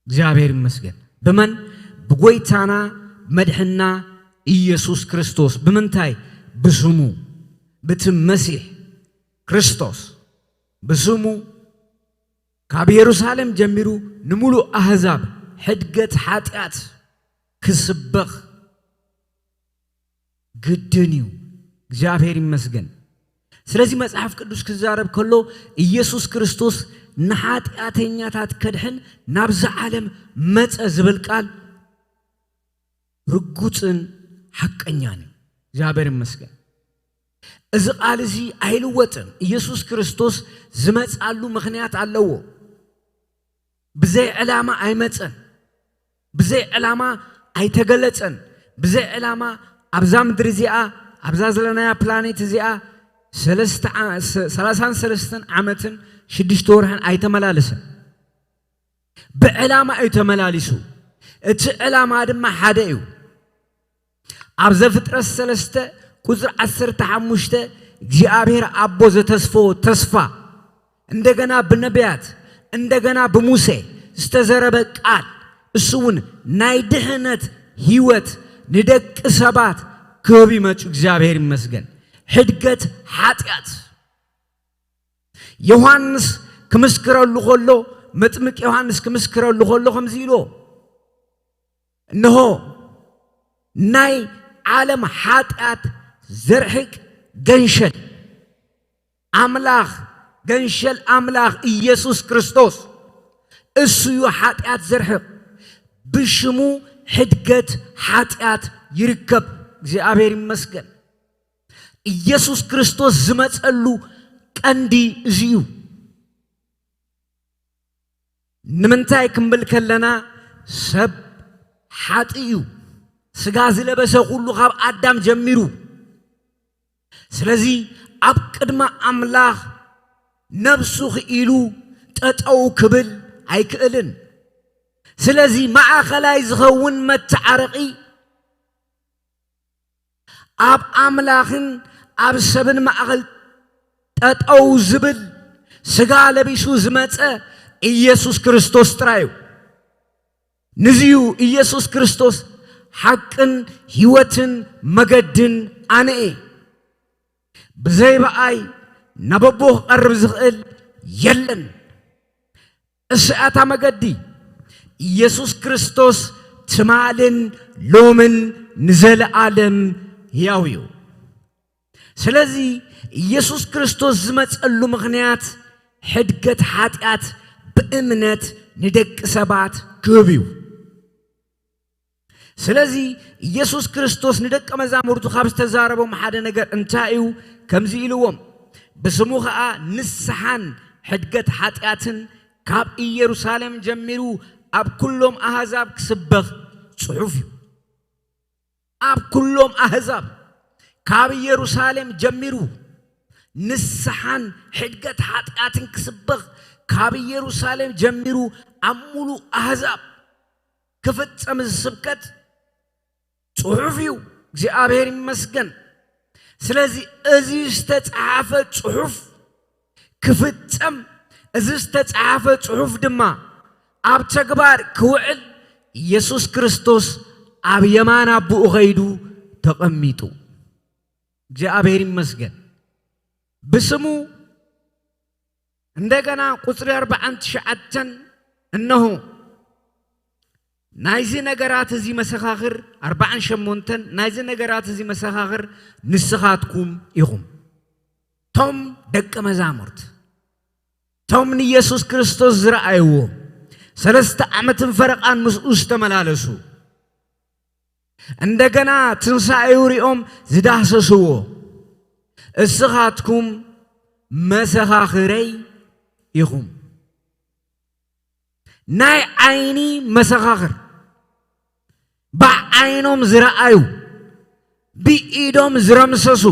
እግዚኣብሔር ይመስገን። ብመን? ብጎይታና መድሕና ኢየሱስ ክርስቶስ። ብምንታይ? ብስሙ፣ ብቲ መሲሕ ክርስቶስ። ብስሙ ካብ የሩሳሌም ጀሚሩ ንምሉእ ኣህዛብ ሕድገት ሓጢኣት ክስበኽ ግድን እዩ። እግዚኣብሔር ይመስገን። ስለዚ መጽሓፍ ቅዱስ ክዛረብ ከሎ ኢየሱስ ክርስቶስ ንሓጢኣተኛታት ከድሕን ናብዛ ዓለም መጸ ዝብል ቃል ርጉጽን ሓቀኛን እዩ። እግዚኣብሔር ይመስገን። እዚ ቃል እዚ ኣይልወጥን። ኢየሱስ ክርስቶስ ዝመጻሉ ምኽንያት ኣለዎ። ብዘይ ዕላማ ኣይመጸን። ብዘይ ዕላማ ኣይተገለጸን። ብዘይ ዕላማ ኣብዛ ምድሪ እዚኣ፣ ኣብዛ ዘለናያ ፕላኔት እዚኣ ሰለስተ ዓ-፣ ሰ-፣ ሰላሳን ሰለስተን ዓመትን ሽዱሽተ ወርሕን ኣይተመላለሰን። ብዕላማ እዩ ተመላሊሱ። እቲ ዕላማ ድማ ሓደ እዩ። ኣብ ዘፍጥረት ሰለስተ ቁጽሪ ዓሰርተ ሓሙሽተ እግዚኣብሔር ኣቦ ዘተስፈዎ ተስፋ፣ እንደገና ብነቢያት፣ እንደገና ብሙሴ ዝተዘረበ ቃል፣ እሱ እውን ናይ ድሕነት ህይወት ንደቂ ሰባት ክህብ ይመጹ። እግዚኣብሔር ይመስገን። ሕድገት ሓጢኣት። ዮሃንስ ክምስክረሉ ከሎ፣ መጥምቅ ዮሃንስ ክምስክረሉ ከሎ ከምዚ ኢልዎ፣ እንሆ ናይ ዓለም ሓጢኣት ዘርሕቅ ገንሸል ኣምላኽ፣ ገንሸል ኣምላኽ ኢየሱስ ክርስቶስ፣ እሱ እዩ ሓጢኣት ዘርሕቕ። ብሽሙ ሕድገት ሓጢኣት ይርከብ። እግዚኣብሔር ይመስገን። ኢየሱስ ክርስቶስ ዝመጸሉ ቀንዲ እዚ እዩ። ንምንታይ ክንብል ከለና፣ ሰብ ሓጢ እዩ። ስጋ ዝለበሰ ኩሉ ካብ ኣዳም ጀሚሩ። ስለዚ ኣብ ቅድሚ ኣምላኽ ነብሱ ክኢሉ ጠጠው ክብል ኣይክእልን። ስለዚ ማእኸላይ ዝኸውን መተዓረቒ ኣብ ኣምላኽን ኣብ ሰብን ማእኸል ጠጠው ዝብል ስጋ ለቢሱ ዝመጸ ኢየሱስ ክርስቶስ ጥራይ እዩ። ንዚዩ ኢየሱስ ክርስቶስ ሓቅን ህይወትን መገድን ኣነ እየ። ብዘይ ብኣይ ናብ ኣቦ ክቐርብ ዝኽእል የለን። እሳታ መገዲ ኢየሱስ ክርስቶስ ትማልን ሎምን ንዘለኣለም ሕያው እዩ። ስለዚ ኢየሱስ ክርስቶስ ዝመጸሉ ምኽንያት ሕድገት ሓጢኣት ብእምነት ንደቂ ሰባት ክህብ እዩ። ስለዚ ኢየሱስ ክርስቶስ ንደቀ መዛሙርቱ ካብ ዝተዛረቦም ሓደ ነገር እንታይ እዩ? ከምዚ ኢልዎም፣ ብስሙ ኸኣ ንስሓን ሕድገት ሓጢኣትን ካብ ኢየሩሳሌም ጀሚሩ ኣብ ኩሎም ኣህዛብ ክስበኽ ጽሑፍ እዩ። ኣብ ኩሎም ኣህዛብ፣ ካብ ኢየሩሳሌም ጀሚሩ ንስሓን ሕድገት ሓጢኣትን ክስበኽ ካብ ኢየሩሳሌም ጀሚሩ ኣብ ሙሉእ ኣህዛብ ክፍጸም እዚ ስብከት ጽሑፍ እዩ። እግዚኣብሔር ይመስገን። ስለዚ እዚ ዝተጻሓፈ ጽሑፍ ክፍጸም፣ እዚ ዝተጻሓፈ ጽሑፍ ድማ ኣብ ተግባር ክውዕል ኢየሱስ ክርስቶስ ኣብ የማን ኣቦኡ ኸይዱ ተቐሚጡ። እግዚኣብሔር ይመስገን። ብስሙ እንደገና ቁጽሪ ኣርባዓን ትሽዓተን፣ እነሆ ናይዚ ነገራት እዚ መሰኻኽር፣ ኣርባዓን ሸሞንተን፣ ናይዚ ነገራት እዚ መሰኻኽር ንስኻትኩም ኢኹም። ቶም ደቀ መዛሙርት፣ ቶም ንኢየሱስ ክርስቶስ ዝረኣይዎ፣ ሰለስተ ዓመትን ፈረቓን ምስኡ ዝተመላለሱ፣ እንደገና ትንሳኤኡ ሪኦም ዝዳህሰስዎ፣ እስኻትኩም መሰኻኽረይ ኢኹም። ናይ ዓይኒ መሰኻኽር፣ ብዓይኖም ዝረኣዩ፣ ብኢዶም ዝረምሰሱ፣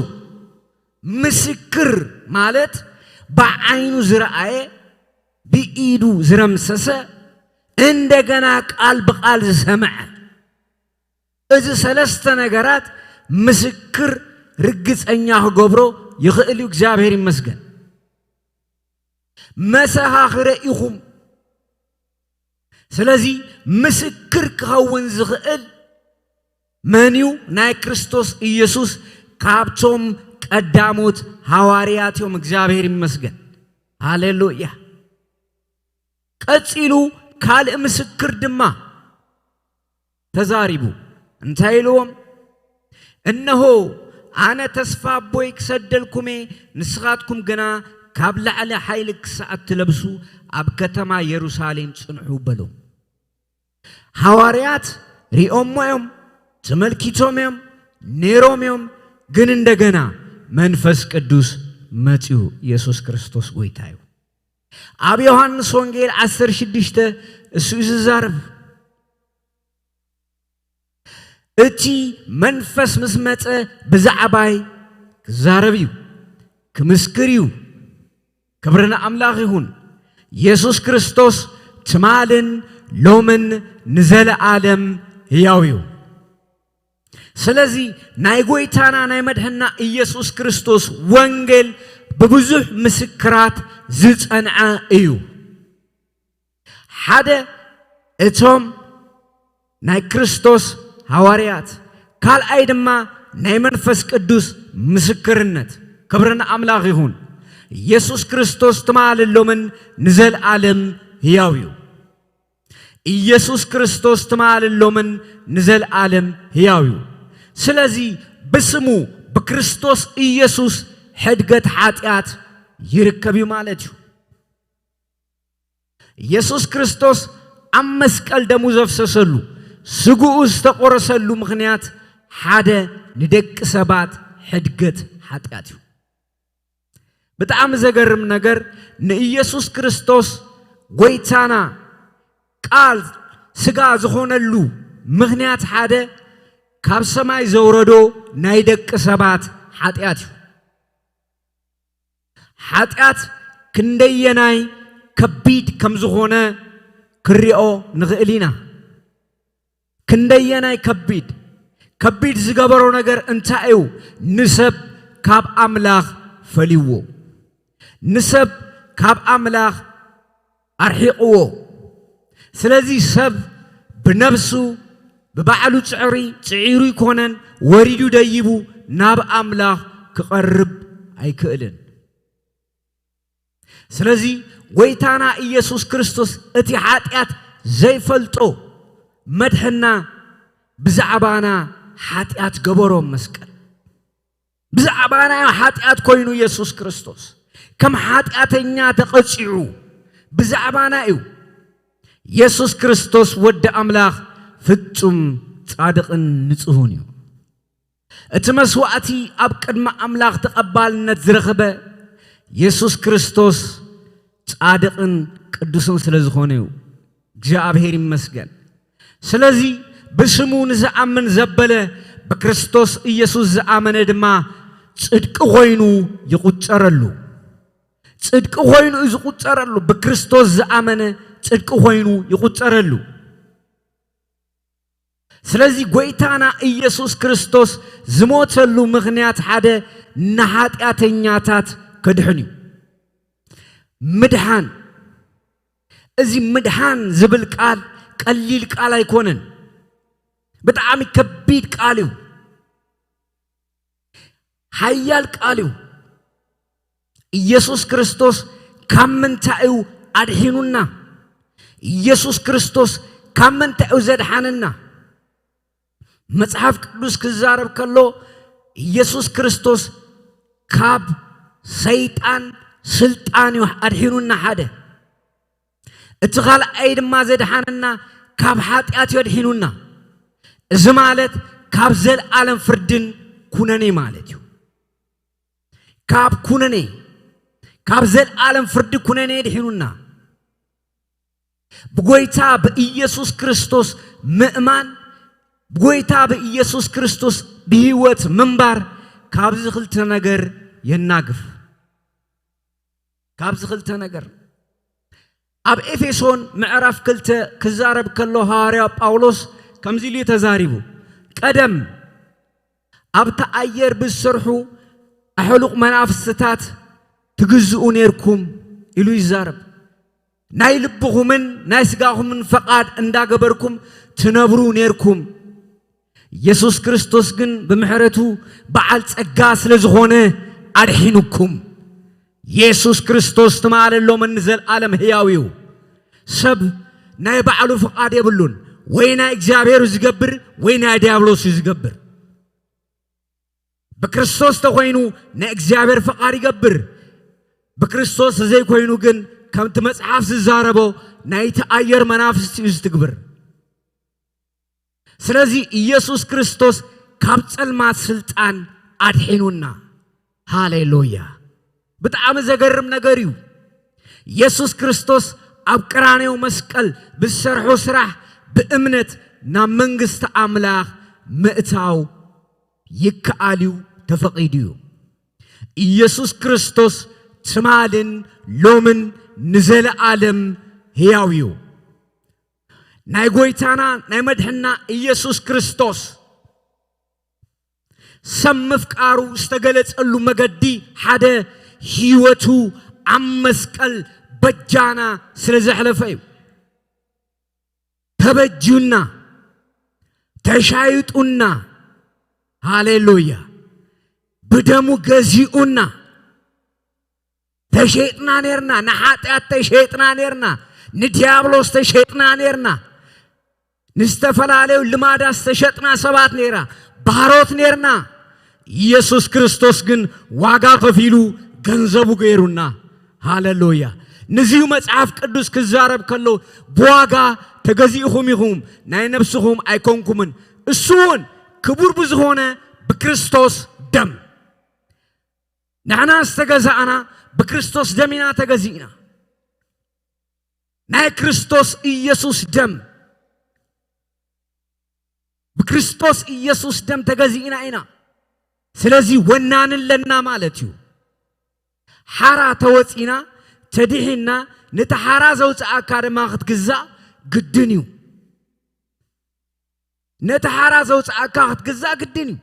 ምስክር ማለት ብዓይኑ ዝረኣየ፣ ብኢዱ ዝረምሰሰ፣ እንደገና ቃል ብቃል ዝሰምዐ። እዚ ሰለስተ ነገራት ምስክር ርግጸኛ ክገብሮ ይኽእል እዩ። እግዚኣብሔር ይመስገን። መሰኻኽረ ኢኹም። ስለዚ ምስክር ክኸውን ዝኽእል መን እዩ? ናይ ክርስቶስ ኢየሱስ ካብቶም ቀዳሞት ሃዋርያት እዮም። እግዚኣብሔር ይመስገን። ሃሌሉያ። ቀጺሉ ካልእ ምስክር ድማ ተዛሪቡ። እንታይ ኢልዎም? እነሆ ኣነ ተስፋ ኣቦይ ክሰደልኩም እየ፣ ንስኻትኩም ግና ካብ ላዕሊ ሓይሊ ክሳዕ እትለብሱ ኣብ ከተማ የሩሳሌም ጽንሑ በሎም። ሃዋርያት ሪኦሞ እዮም፣ ተመልኪቶም እዮም፣ ነይሮም እዮም። ግን እንደገና መንፈስ ቅዱስ መጺኡ። ኢየሱስ ክርስቶስ ጎይታ እዩ። ኣብ ዮሃንስ ወንጌል ዓሰርተ ሽዱሽተ እሱ እዩ ዝዛረብ። እቲ መንፈስ ምስ መጸ ብዛዕባይ ክዛረብ እዩ፣ ክምስክር እዩ። ክብሪ ንኣምላኽ ይኹን። ኢየሱስ ክርስቶስ ትማልን ሎምን ንዘለኣለም ህያው እዩ። ስለዚ ናይ ጎይታና ናይ መድሕና ኢየሱስ ክርስቶስ ወንጌል ብብዙሕ ምስክራት ዝጸንዐ እዩ። ሓደ እቶም ናይ ክርስቶስ ሃዋርያት፣ ካልኣይ ድማ ናይ መንፈስ ቅዱስ ምስክርነት። ክብሪ ንኣምላኽ ይኹን። ኢየሱስ ክርስቶስ ትማልን ሎምን ንዘለኣለም ህያው እዩ። ኢየሱስ ክርስቶስ ትማልን ሎምን ንዘለኣለም ህያው እዩ። ስለዚ ብስሙ ብክርስቶስ ኢየሱስ ሕድገት ሓጢኣት ይርከብ እዩ ማለት እዩ። ኢየሱስ ክርስቶስ ኣብ መስቀል ደሙ ዘፍሰሰሉ፣ ስግኡ ዝተቆረሰሉ ምኽንያት ሓደ ንደቂ ሰባት ሕድገት ሓጢኣት እዩ። ብጣዕሚ ዘገርም ነገር ንኢየሱስ ክርስቶስ ጎይታና ቃል ስጋ ዝኾነሉ ምኽንያት ሓደ ካብ ሰማይ ዘውረዶ ናይ ደቂ ሰባት ሓጢኣት እዩ። ሓጢኣት ክንደየናይ ከቢድ ከም ዝኾነ ክሪኦ ንኽእል ኢና። ክንደየናይ ከቢድ፣ ከቢድ ዝገበሮ ነገር እንታይ እዩ? ንሰብ ካብ ኣምላኽ ፈልይዎ፣ ንሰብ ካብ ኣምላኽ ኣርሒቕዎ። ስለዚ ሰብ ብነብሱ ብባዕሉ ጽዕሪ ጽዒሩ ይኮነን ወሪዱ ደይቡ ናብ ኣምላኽ ክቐርብ ኣይክእልን። ስለዚ ጎይታና ኢየሱስ ክርስቶስ እቲ ሓጢኣት ዘይፈልጦ መድሕና ብዛዕባና ሓጢኣት ገበሮ መስቀል። ብዛዕባና እዩ ሓጢኣት ኮይኑ ኢየሱስ ክርስቶስ ከም ሓጢኣተኛ ተቐጺዑ ብዛዕባና እዩ። ኢየሱስ ክርስቶስ ወዲ ኣምላኽ ፍጹም ጻድቕን ንጹህን እዩ። እቲ መስዋእቲ ኣብ ቅድሚ ኣምላኽ ተቐባልነት ዝረኸበ ኢየሱስ ክርስቶስ ጻድቕን ቅዱስን ስለ ዝኾነ እዩ። እግዚኣብሔር ይመስገን። ስለዚ ብስሙ ንዝኣምን ዘበለ ብክርስቶስ ኢየሱስ ዝኣመነ ድማ ጽድቂ ኮይኑ ይቑጸረሉ። ጽድቂ ኮይኑ እዩ ዝቑጸረሉ። ብክርስቶስ ዝኣመነ ጽድቂ ኮይኑ ይቑጸረሉ። ስለዚ ጎይታና ኢየሱስ ክርስቶስ ዝሞተሉ ምኽንያት ሓደ ንሓጢኣተኛታት ከድሕን እዩ። ምድሓን፣ እዚ ምድሓን ዝብል ቃል ቀሊል ቃል ኣይኮነን። ብጣዕሚ ከቢድ ቃል እዩ። ሓያል ቃል እዩ። ኢየሱስ ክርስቶስ ካብ ምንታይ እዩ ኣድሒኑና? ኢየሱስ ክርስቶስ ካብ ምንታይ እዩ ዘድሓነና? መጽሓፍ ቅዱስ ክዛረብ ከሎ ኢየሱስ ክርስቶስ ካብ ሰይጣን ስልጣን እዩ ኣድሒኑና። ሓደ እቲ ካልኣይ ድማ ዘድሓነና ካብ ሓጢኣት እዩ ኣድሒኑና። እዚ ማለት ካብ ዘለኣለም ፍርድን ኩነኔ ማለት እዩ። ካብ ኩነኔ፣ ካብ ዘለኣለም ፍርዲ ኩነኔ ድሒኑና። ብጎይታ ብኢየሱስ ክርስቶስ ምእማን፣ ብጎይታ ብኢየሱስ ክርስቶስ ብህይወት ምንባር ካብዚ ክልተ ነገር የናግፍ። ካብዚ ክልተ ነገር ኣብ ኤፌሶን ምዕራፍ ክልተ ክዛረብ ከሎ ሃዋርያ ጳውሎስ ከምዚ ኢሉ እዩ ተዛሪቡ። ቀደም ኣብቲ ኣየር ብዝሰርሑ ኣሕሉቕ መናፍስትታት ትግዝኡ ነይርኩም ኢሉ ይዛረብ። ናይ ልብኹምን ናይ ስጋኹምን ፈቓድ እንዳገበርኩም ትነብሩ ኔርኩም። ኢየሱስ ክርስቶስ ግን ብምሕረቱ በዓል ጸጋ ስለ ዝኾነ ኣድሒኑኩም። ኢየሱስ ክርስቶስ ትማልን ሎምን ንዘለኣለም ህያው እዩ። ሰብ ናይ ባዕሉ ፍቓድ የብሉን። ወይ ናይ እግዚኣብሔር ዝገብር ወይ ናይ ዲያብሎስ እዩ ዝገብር። ብክርስቶስ ተኾይኑ ናይ እግዚኣብሔር ፍቓድ ይገብር። ብክርስቶስ ዘይኮይኑ ግን ከምቲ መጽሓፍ ዝዛረቦ ናይቲ ኣየር መናፍስቲ እዩ ዝትግብር። ስለዚ ኢየሱስ ክርስቶስ ካብ ጸልማት ስልጣን ኣድሒኑና። ሃሌሉያ! ብጣዕሚ ዘገርም ነገር እዩ። ኢየሱስ ክርስቶስ ኣብ ቀራንዮ መስቀል ብዝሰርሖ ስራሕ ብእምነት ናብ መንግስቲ ኣምላኽ ምእታው ይከኣል እዩ፣ ተፈቒዱ እዩ። ኢየሱስ ክርስቶስ ትማልን ሎምን ንዘለኣለም ህያው እዩ። ናይ ጎይታና ናይ መድሕና ኢየሱስ ክርስቶስ ሰብ ምፍቃሩ ዝተገለጸሉ መገዲ ሓደ ህይወቱ ኣብ መስቀል በጃና ስለ ዘሕለፈ እዩ። ተበጅዩና፣ ተሻይጡና፣ ሃሌሉያ፣ ብደሙ ገዚኡና። ተሸይጥና ኔርና፣ ንሓጢኣት ተሸይጥና ኔርና፣ ንዲያብሎስ ተሸይጥና ኔርና፣ ንዝተፈላለዩ ልማዳት ዝተሸጥና ሰባት ኔራ፣ ባሮት ኔርና። ኢየሱስ ክርስቶስ ግን ዋጋ ከፊሉ ገንዘቡ ገይሩና። ሃሌሉያ! ንዚዩ መጽሓፍ ቅዱስ ክዛረብ ከሎ ብዋጋ ተገዚእኹም ኢኹም፣ ናይ ነብስኹም ኣይኮንኩምን። እሱ እውን ክቡር ብዝኾነ ብክርስቶስ ደም። ንሕና ዝተገዛእና ብክርስቶስ ደም ኢና ተገዚእና። ናይ ክርስቶስ ኢየሱስ ደም፣ ብክርስቶስ ኢየሱስ ደም ተገዚእና ኢና። ስለዚ ወናኒ ኣለና ማለት እዩ። ሓራ ተወጺና፣ ተዲሒና፣ ነቲ ሓራ ዘውጽኣካ ድማ ክትግዛእ ግድን እዩ። ነቲ ሓራ ዘውጽኣካ ክትግዛእ ግድን እዩ።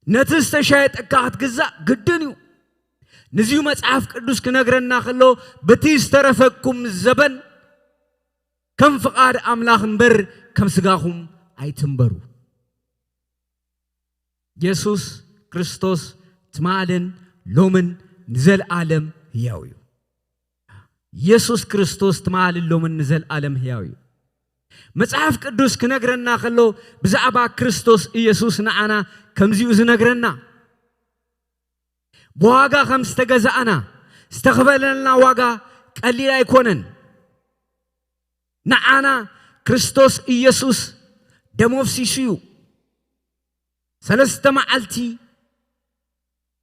ነቲ ዝተሻየጠካ ክትግዛእ ግድን እዩ። ንዚዩ መጽሓፍ ቅዱስ ክነግረና ከሎ፣ በቲ ዝተረፈኩም ዘበን ከም ፍቓድ ኣምላኽ እምበር ከም ስጋኹም ኣይትንበሩ። ኢየሱስ ክርስቶስ ትማልን ሎምን ንዘለኣለም ህያው እዩ። ኢየሱስ ክርስቶስ ትማልን ሎምን ንዘለኣለም ህያው እዩ። መጽሓፍ ቅዱስ ክነግረና ከሎ ብዛዕባ ክርስቶስ ኢየሱስ ንዓና ከምዚኡ ዝነግረና። ብዋጋ ከም ዝተገዛእና፣ ዝተኸፈለልና ዋጋ ቀሊል ኣይኮነን። ንዓና ክርስቶስ ኢየሱስ ደም ኣፍሲሱ እዩ። ሰለስተ መዓልቲ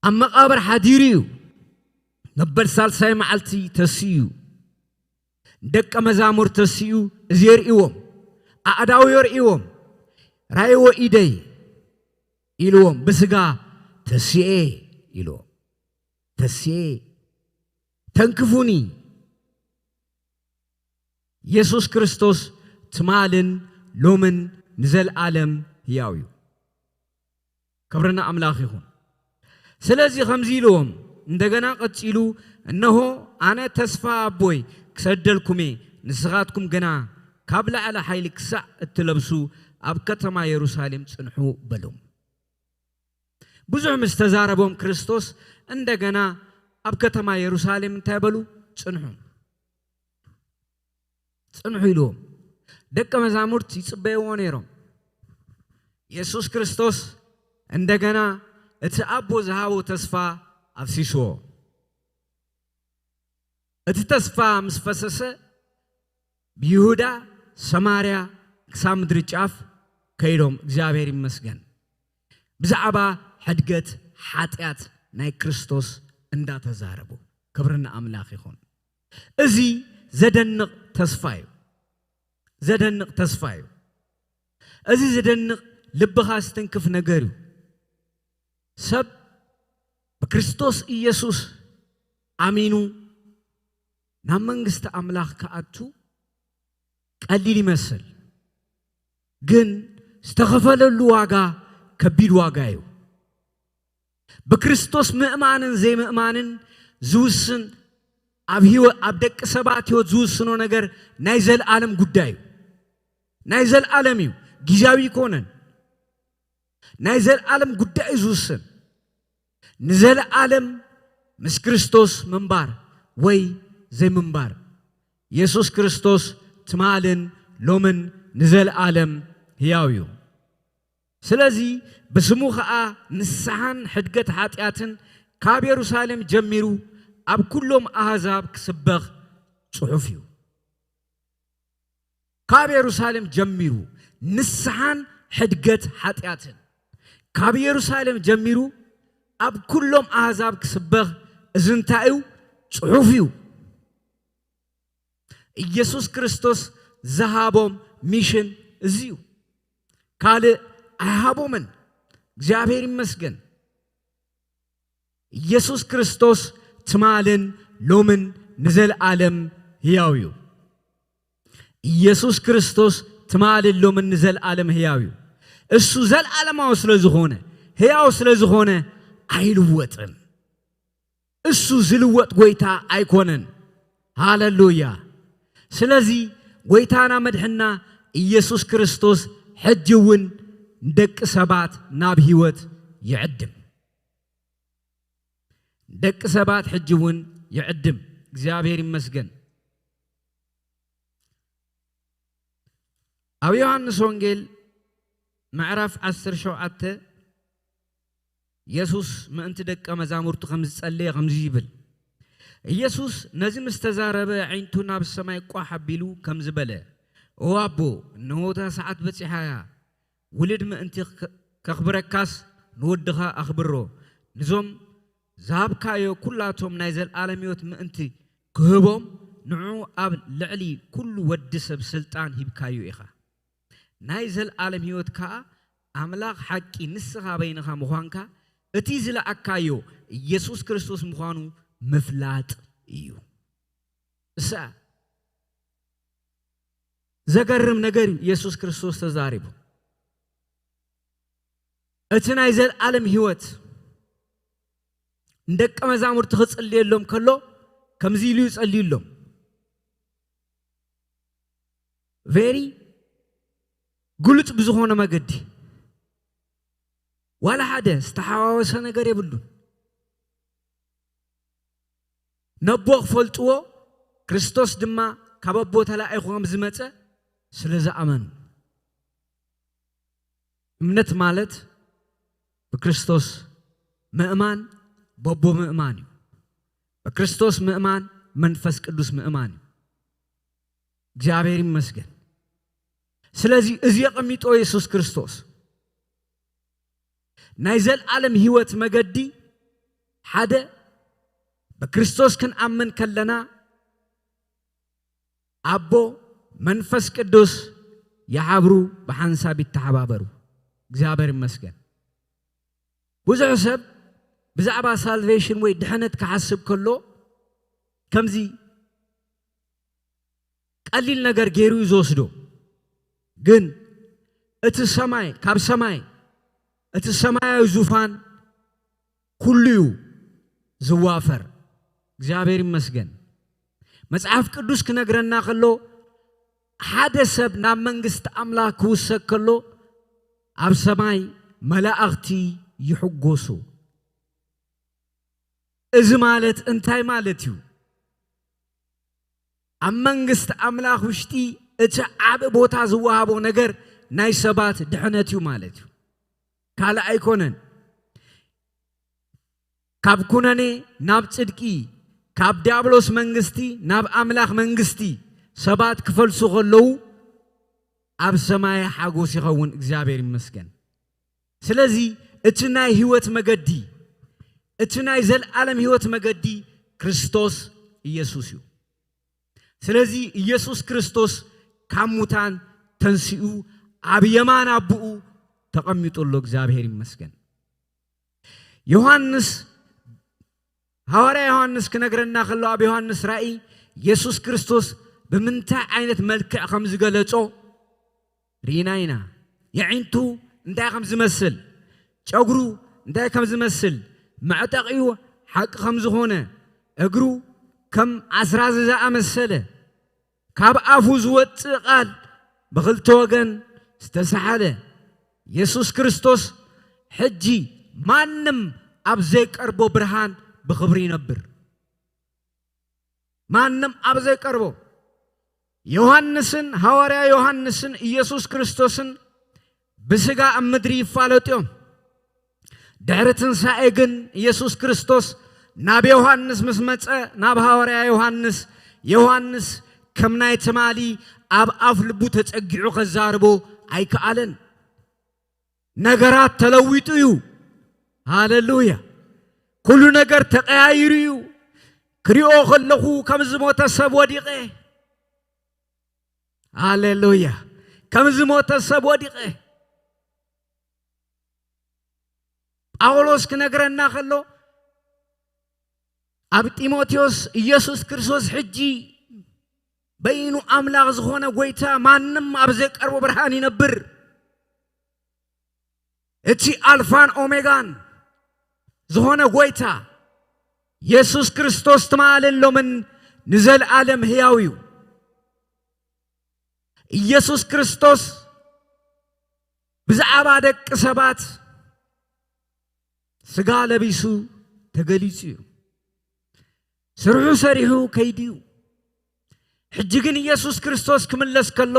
ኣብ መቓብር ሓዲሩ እዩ። መበል ሳልሳይ መዓልቲ ተሲኡ እዩ። ንደቀ መዛሙርቱ ተሲኡ እዚ የርእይዎም። ኣእዳው የርእይዎም። ራእይዎ ኢደይ ኢልዎም። ብስጋ ተሲኤ ኢልዎም። ተሲኤ። ተንክፉኒ። ኢየሱስ ክርስቶስ ትማልን ሎምን ንዘለኣለም ህያው እዩ። ክብሪ ንኣምላኽ ይኹን። ስለዚ ከምዚ ኢልዎም፣ እንደገና ቀጺሉ፣ "እነሆ ኣነ ተስፋ ኣቦይ ክሰደልኩም እየ፣ ንስኻትኩም ግና ካብ ላዕሊ ሓይሊ ክሳዕ እትለብሱ ኣብ ከተማ የሩሳሌም ጽንሑ" በሎም። ብዙሕ ምስ ተዛረቦም ክርስቶስ እንደገና ኣብ ከተማ የሩሳሌም እንታይ በሉ? "ጽንሑ፣ ጽንሑ" ኢልዎም። ደቀ መዛሙርት ይጽበይዎ ነይሮም። የሱስ ክርስቶስ እንደገና እቲ ኣቦ ዝሃቦ ተስፋ ኣፍሲስዎ። እቲ ተስፋ ምስ ፈሰሰ ብይሁዳ፣ ሰማርያ ክሳብ ምድሪ ጫፍ ከይዶም፣ እግዚኣብሔር ይመስገን፣ ብዛዕባ ሕድገት ሓጢኣት ናይ ክርስቶስ እንዳተዛረቡ። ክብሪ ንኣምላኽ ይኹን። እዚ ዘደንቕ ተስፋ እዩ። ዘደንቕ ተስፋ እዩ። እዚ ዘደንቕ ልብኻ ዝትንክፍ ነገር እዩ። ሰብ ብክርስቶስ ኢየሱስ ኣሚኑ ናብ መንግስቲ ኣምላኽ ክኣቱ ቀሊል ይመስል፣ ግን ዝተኸፈለሉ ዋጋ ከቢድ ዋጋ እዩ። ብክርስቶስ ምእማንን ዘይምእማንን ዝውስን ኣብ ህይወት፣ ኣብ ደቂ ሰባት ህይወት ዝውስኖ ነገር ናይ ዘለዓለም ጉዳይ እዩ። ናይ ዘለዓለም እዩ፣ ግዜያዊ ኣይኮነን። ናይ ዘለዓለም ጉዳይ እዩ ዝውስን። ንዘለዓለም ምስ ክርስቶስ ምንባር ወይ ዘይምንባር። የሱስ ክርስቶስ ትማልን ሎምን ንዘለዓለም ህያው እዩ። ስለዚ ብስሙ ኸኣ ንስሓን ሕድገት ሓጢኣትን ካብ የሩሳሌም ጀሚሩ ኣብ ኩሎም ኣህዛብ ክስበኽ ጽሑፍ እዩ። ካብ የሩሳሌም ጀሚሩ ንስሓን ሕድገት ሓጢኣትን ካብ የሩሳሌም ጀሚሩ ኣብ ኩሎም ኣህዛብ ክስበኽ፣ እዚ እንታይ እዩ? ጽሑፍ እዩ። ኢየሱስ ክርስቶስ ዝሃቦም ሚሽን እዚ እዩ። ካልእ ኣይሃቦምን። እግዚኣብሔር ይመስገን። ኢየሱስ ክርስቶስ ትማልን ሎምን ንዘለዓለም ህያው እዩ። ኢየሱስ ክርስቶስ ትማልን ሎምን ንዘለዓለም ህያው እዩ። እሱ ዘለዓለማዊ ስለ ዝኾነ፣ ህያው ስለ ዝኾነ ኣይልወጥን። እሱ ዝልወጥ ጎይታ ኣይኮነን። ሃሌሉያ! ስለዚ ጎይታና መድሕና ኢየሱስ ክርስቶስ ሕጂ እውን ንደቂ ሰባት ናብ ህይወት ይዕድም። ደቂ ሰባት ሕጂ እውን ይዕድም። እግዚኣብሔር ይመስገን። ኣብ ዮሃንስ ወንጌል ምዕራፍ ዓሰርተ ሸውዓተ የሱስ ምእንቲ ደቀ መዛሙርቱ ከም ዝጸለየ ከምዚ ይብል። ኢየሱስ ነዚ ምስ ተዛረበ፣ ኣዒንቱ ናብ ሰማይ ቋሕ ኣቢሉ ከምዚ በለ፣ "እወ ኣቦ፣ እንሆ እታ ሰዓት በጺሓ እያ። ውሉድ ምእንቲ ከ-፣ ከኽብረካስ ንወድኻ ኣኽብሮ። ንዞም ዝሃብካዮ ኩላቶም ናይ ዘለኣለም ህይወት ምእንቲ ክህቦም፣ ንዑ ኣብ ልዕሊ ኩሉ ወዲ ሰብ ስልጣን ሂብካዮ ኢኻ። ናይ ዘለኣለም ህይወት ከኣ ኣምላኽ ሓቂ ንስኻ በይንኻ ምዃንካ፣ እቲ ዝለኣካዮ ኢየሱስ ክርስቶስ ምዃኑ ምፍላጥ እዩ." እሳ ዘገርም ነገር እዩ ኢየሱስ ክርስቶስ ተዛሪቡ። እቲ ናይ ዘለኣለም ህይወት ንደቀ መዛሙርቲ ክጽልየሎም ከሎ ከምዚ ኢሉ ይጸልዩሎም። ቬሪ ግሉጽ ብዝኾነ መገዲ፣ ዋላ ሓደ ዝተሓዋወሰ ነገር የብሉን። ነቦ ክፈልጥዎ፣ ክርስቶስ ድማ ካብ ኣቦ ተላኢኹ ከም ዝመጸ ስለ ዝኣመኑ። እምነት ማለት ብክርስቶስ ምእማን፣ በቦ ምእማን እዩ። ብክርስቶስ ምእማን፣ መንፈስ ቅዱስ ምእማን እዩ። እግዚኣብሔር ይመስገን። ስለዚ እዚ የቐሚጦ የሱስ ክርስቶስ ናይ ዘለኣለም ህይወት መገዲ፣ ሓደ፣ ብክርስቶስ ክንኣምን ከለና ኣቦ፣ መንፈስ ቅዱስ ይሓብሩ፣ ብሓንሳብ ይተሓባበሩ። እግዚኣብሔር ይመስገን። ብዙሕ ሰብ ብዛዕባ ሳልቬሽን ወይ ድሕነት ክሓስብ ከሎ ከምዚ ቀሊል ነገር ገይሩ እዩ ዝወስዶ። ግን እቲ ሰማይ፣ ካብ ሰማይ እቲ ሰማያዊ ዙፋን ኩሉ እዩ ዝዋፈር። እግዚኣብሔር ይመስገን። መጽሓፍ ቅዱስ ክነግረና ከሎ ሓደ ሰብ ናብ መንግስቲ ኣምላኽ ክውሰድ ከሎ ኣብ ሰማይ መላእኽቲ ይሕጎሱ። እዚ ማለት እንታይ ማለት እዩ? ኣብ መንግስቲ ኣምላኽ ውሽጢ እቲ ዓቢ ቦታ ዝወሃቦ ነገር ናይ ሰባት ድሕነት እዩ ማለት እዩ። ካልእ ኣይኮነን። ካብ ኩነኔ ናብ ጽድቂ፣ ካብ ዲያብሎስ መንግስቲ ናብ ኣምላኽ መንግስቲ ሰባት ክፈልሱ ከለዉ ኣብ ሰማይ ሓጎስ ይኸውን። እግዚኣብሔር ይመስገን። ስለዚ እቲ ናይ ህይወት መገዲ፣ እቲ ናይ ዘለኣለም ህይወት መገዲ ክርስቶስ ኢየሱስ እዩ። ስለዚ ኢየሱስ ክርስቶስ ካብ ሙታን ተንሲኡ ኣብ የማን ኣቦኡ ተቐሚጡ ኣሎ። እግዚኣብሔር ይመስገን። ዮሃንስ፣ ሃዋርያ ዮሃንስ ክነግረና ከሎ ኣብ ዮሃንስ ራእይ የሱስ ክርስቶስ ብምንታይ ዓይነት መልክዕ ከም ዝገለጾ ርኢና ኢና። የዒንቱ እንታይ ከም ዝመስል፣ ጨጉሩ እንታይ ከም ዝመስል፣ መዕጠቒኡ ሓቂ ከም ዝኾነ፣ እግሩ ከም ኣስራዚ ዝኣመሰለ ካብ ኣፉ ዝወጽእ ቃል ብኽልተ ወገን ዝተሳሓለ የሱስ ክርስቶስ ሕጂ ማንም ኣብ ዘይቀርቦ ብርሃን ብኽብሪ ይነብር። ማንም ኣብ ዘይቀርቦ ዮሃንስን፣ ሃዋርያ ዮሃንስን ኢየሱስ ክርስቶስን ብስጋ ኣብ ምድሪ ይፋለጡ እዮም። ድሕሪ ትንሳኤ ግን ኢየሱስ ክርስቶስ ናብ ዮሃንስ ምስ መጸ፣ ናብ ሃዋርያ ዮሃንስ፣ ዮሃንስ ከም ናይ ትማሊ ኣብ ኣፍ ልቡ ተጸጊዑ ከዛርቦ ኣይከኣለን። ነገራት ተለዊጡ እዩ። ሃሌሉያ! ኩሉ ነገር ተቐያይሩ እዩ። ክሪኦ ከለኹ ከም ዝሞተ ሰብ ወዲቐ። ሃሌሉያ! ከም ዝሞተ ሰብ ወዲቐ። ጳውሎስ ክነግረና ከሎ ኣብ ጢሞቴዎስ ኢየሱስ ክርስቶስ ሕጂ በይኑ ኣምላኽ ዝኾነ ጎይታ ማንም ኣብ ዘይቀርቦ ብርሃን ይነብር። እቲ ኣልፋን ኦሜጋን ዝኾነ ጎይታ የሱስ ክርስቶስ ትማልን ሎምን ንዘለኣለም ህያው እዩ። ኢየሱስ ክርስቶስ ብዛዕባ ደቂ ሰባት ስጋ ለቢሱ ተገሊጹ እዩ። ስርሑ ሰሪሑ ከይዱ እዩ። ሕጂ ግን ኢየሱስ ክርስቶስ ክምለስ ከሎ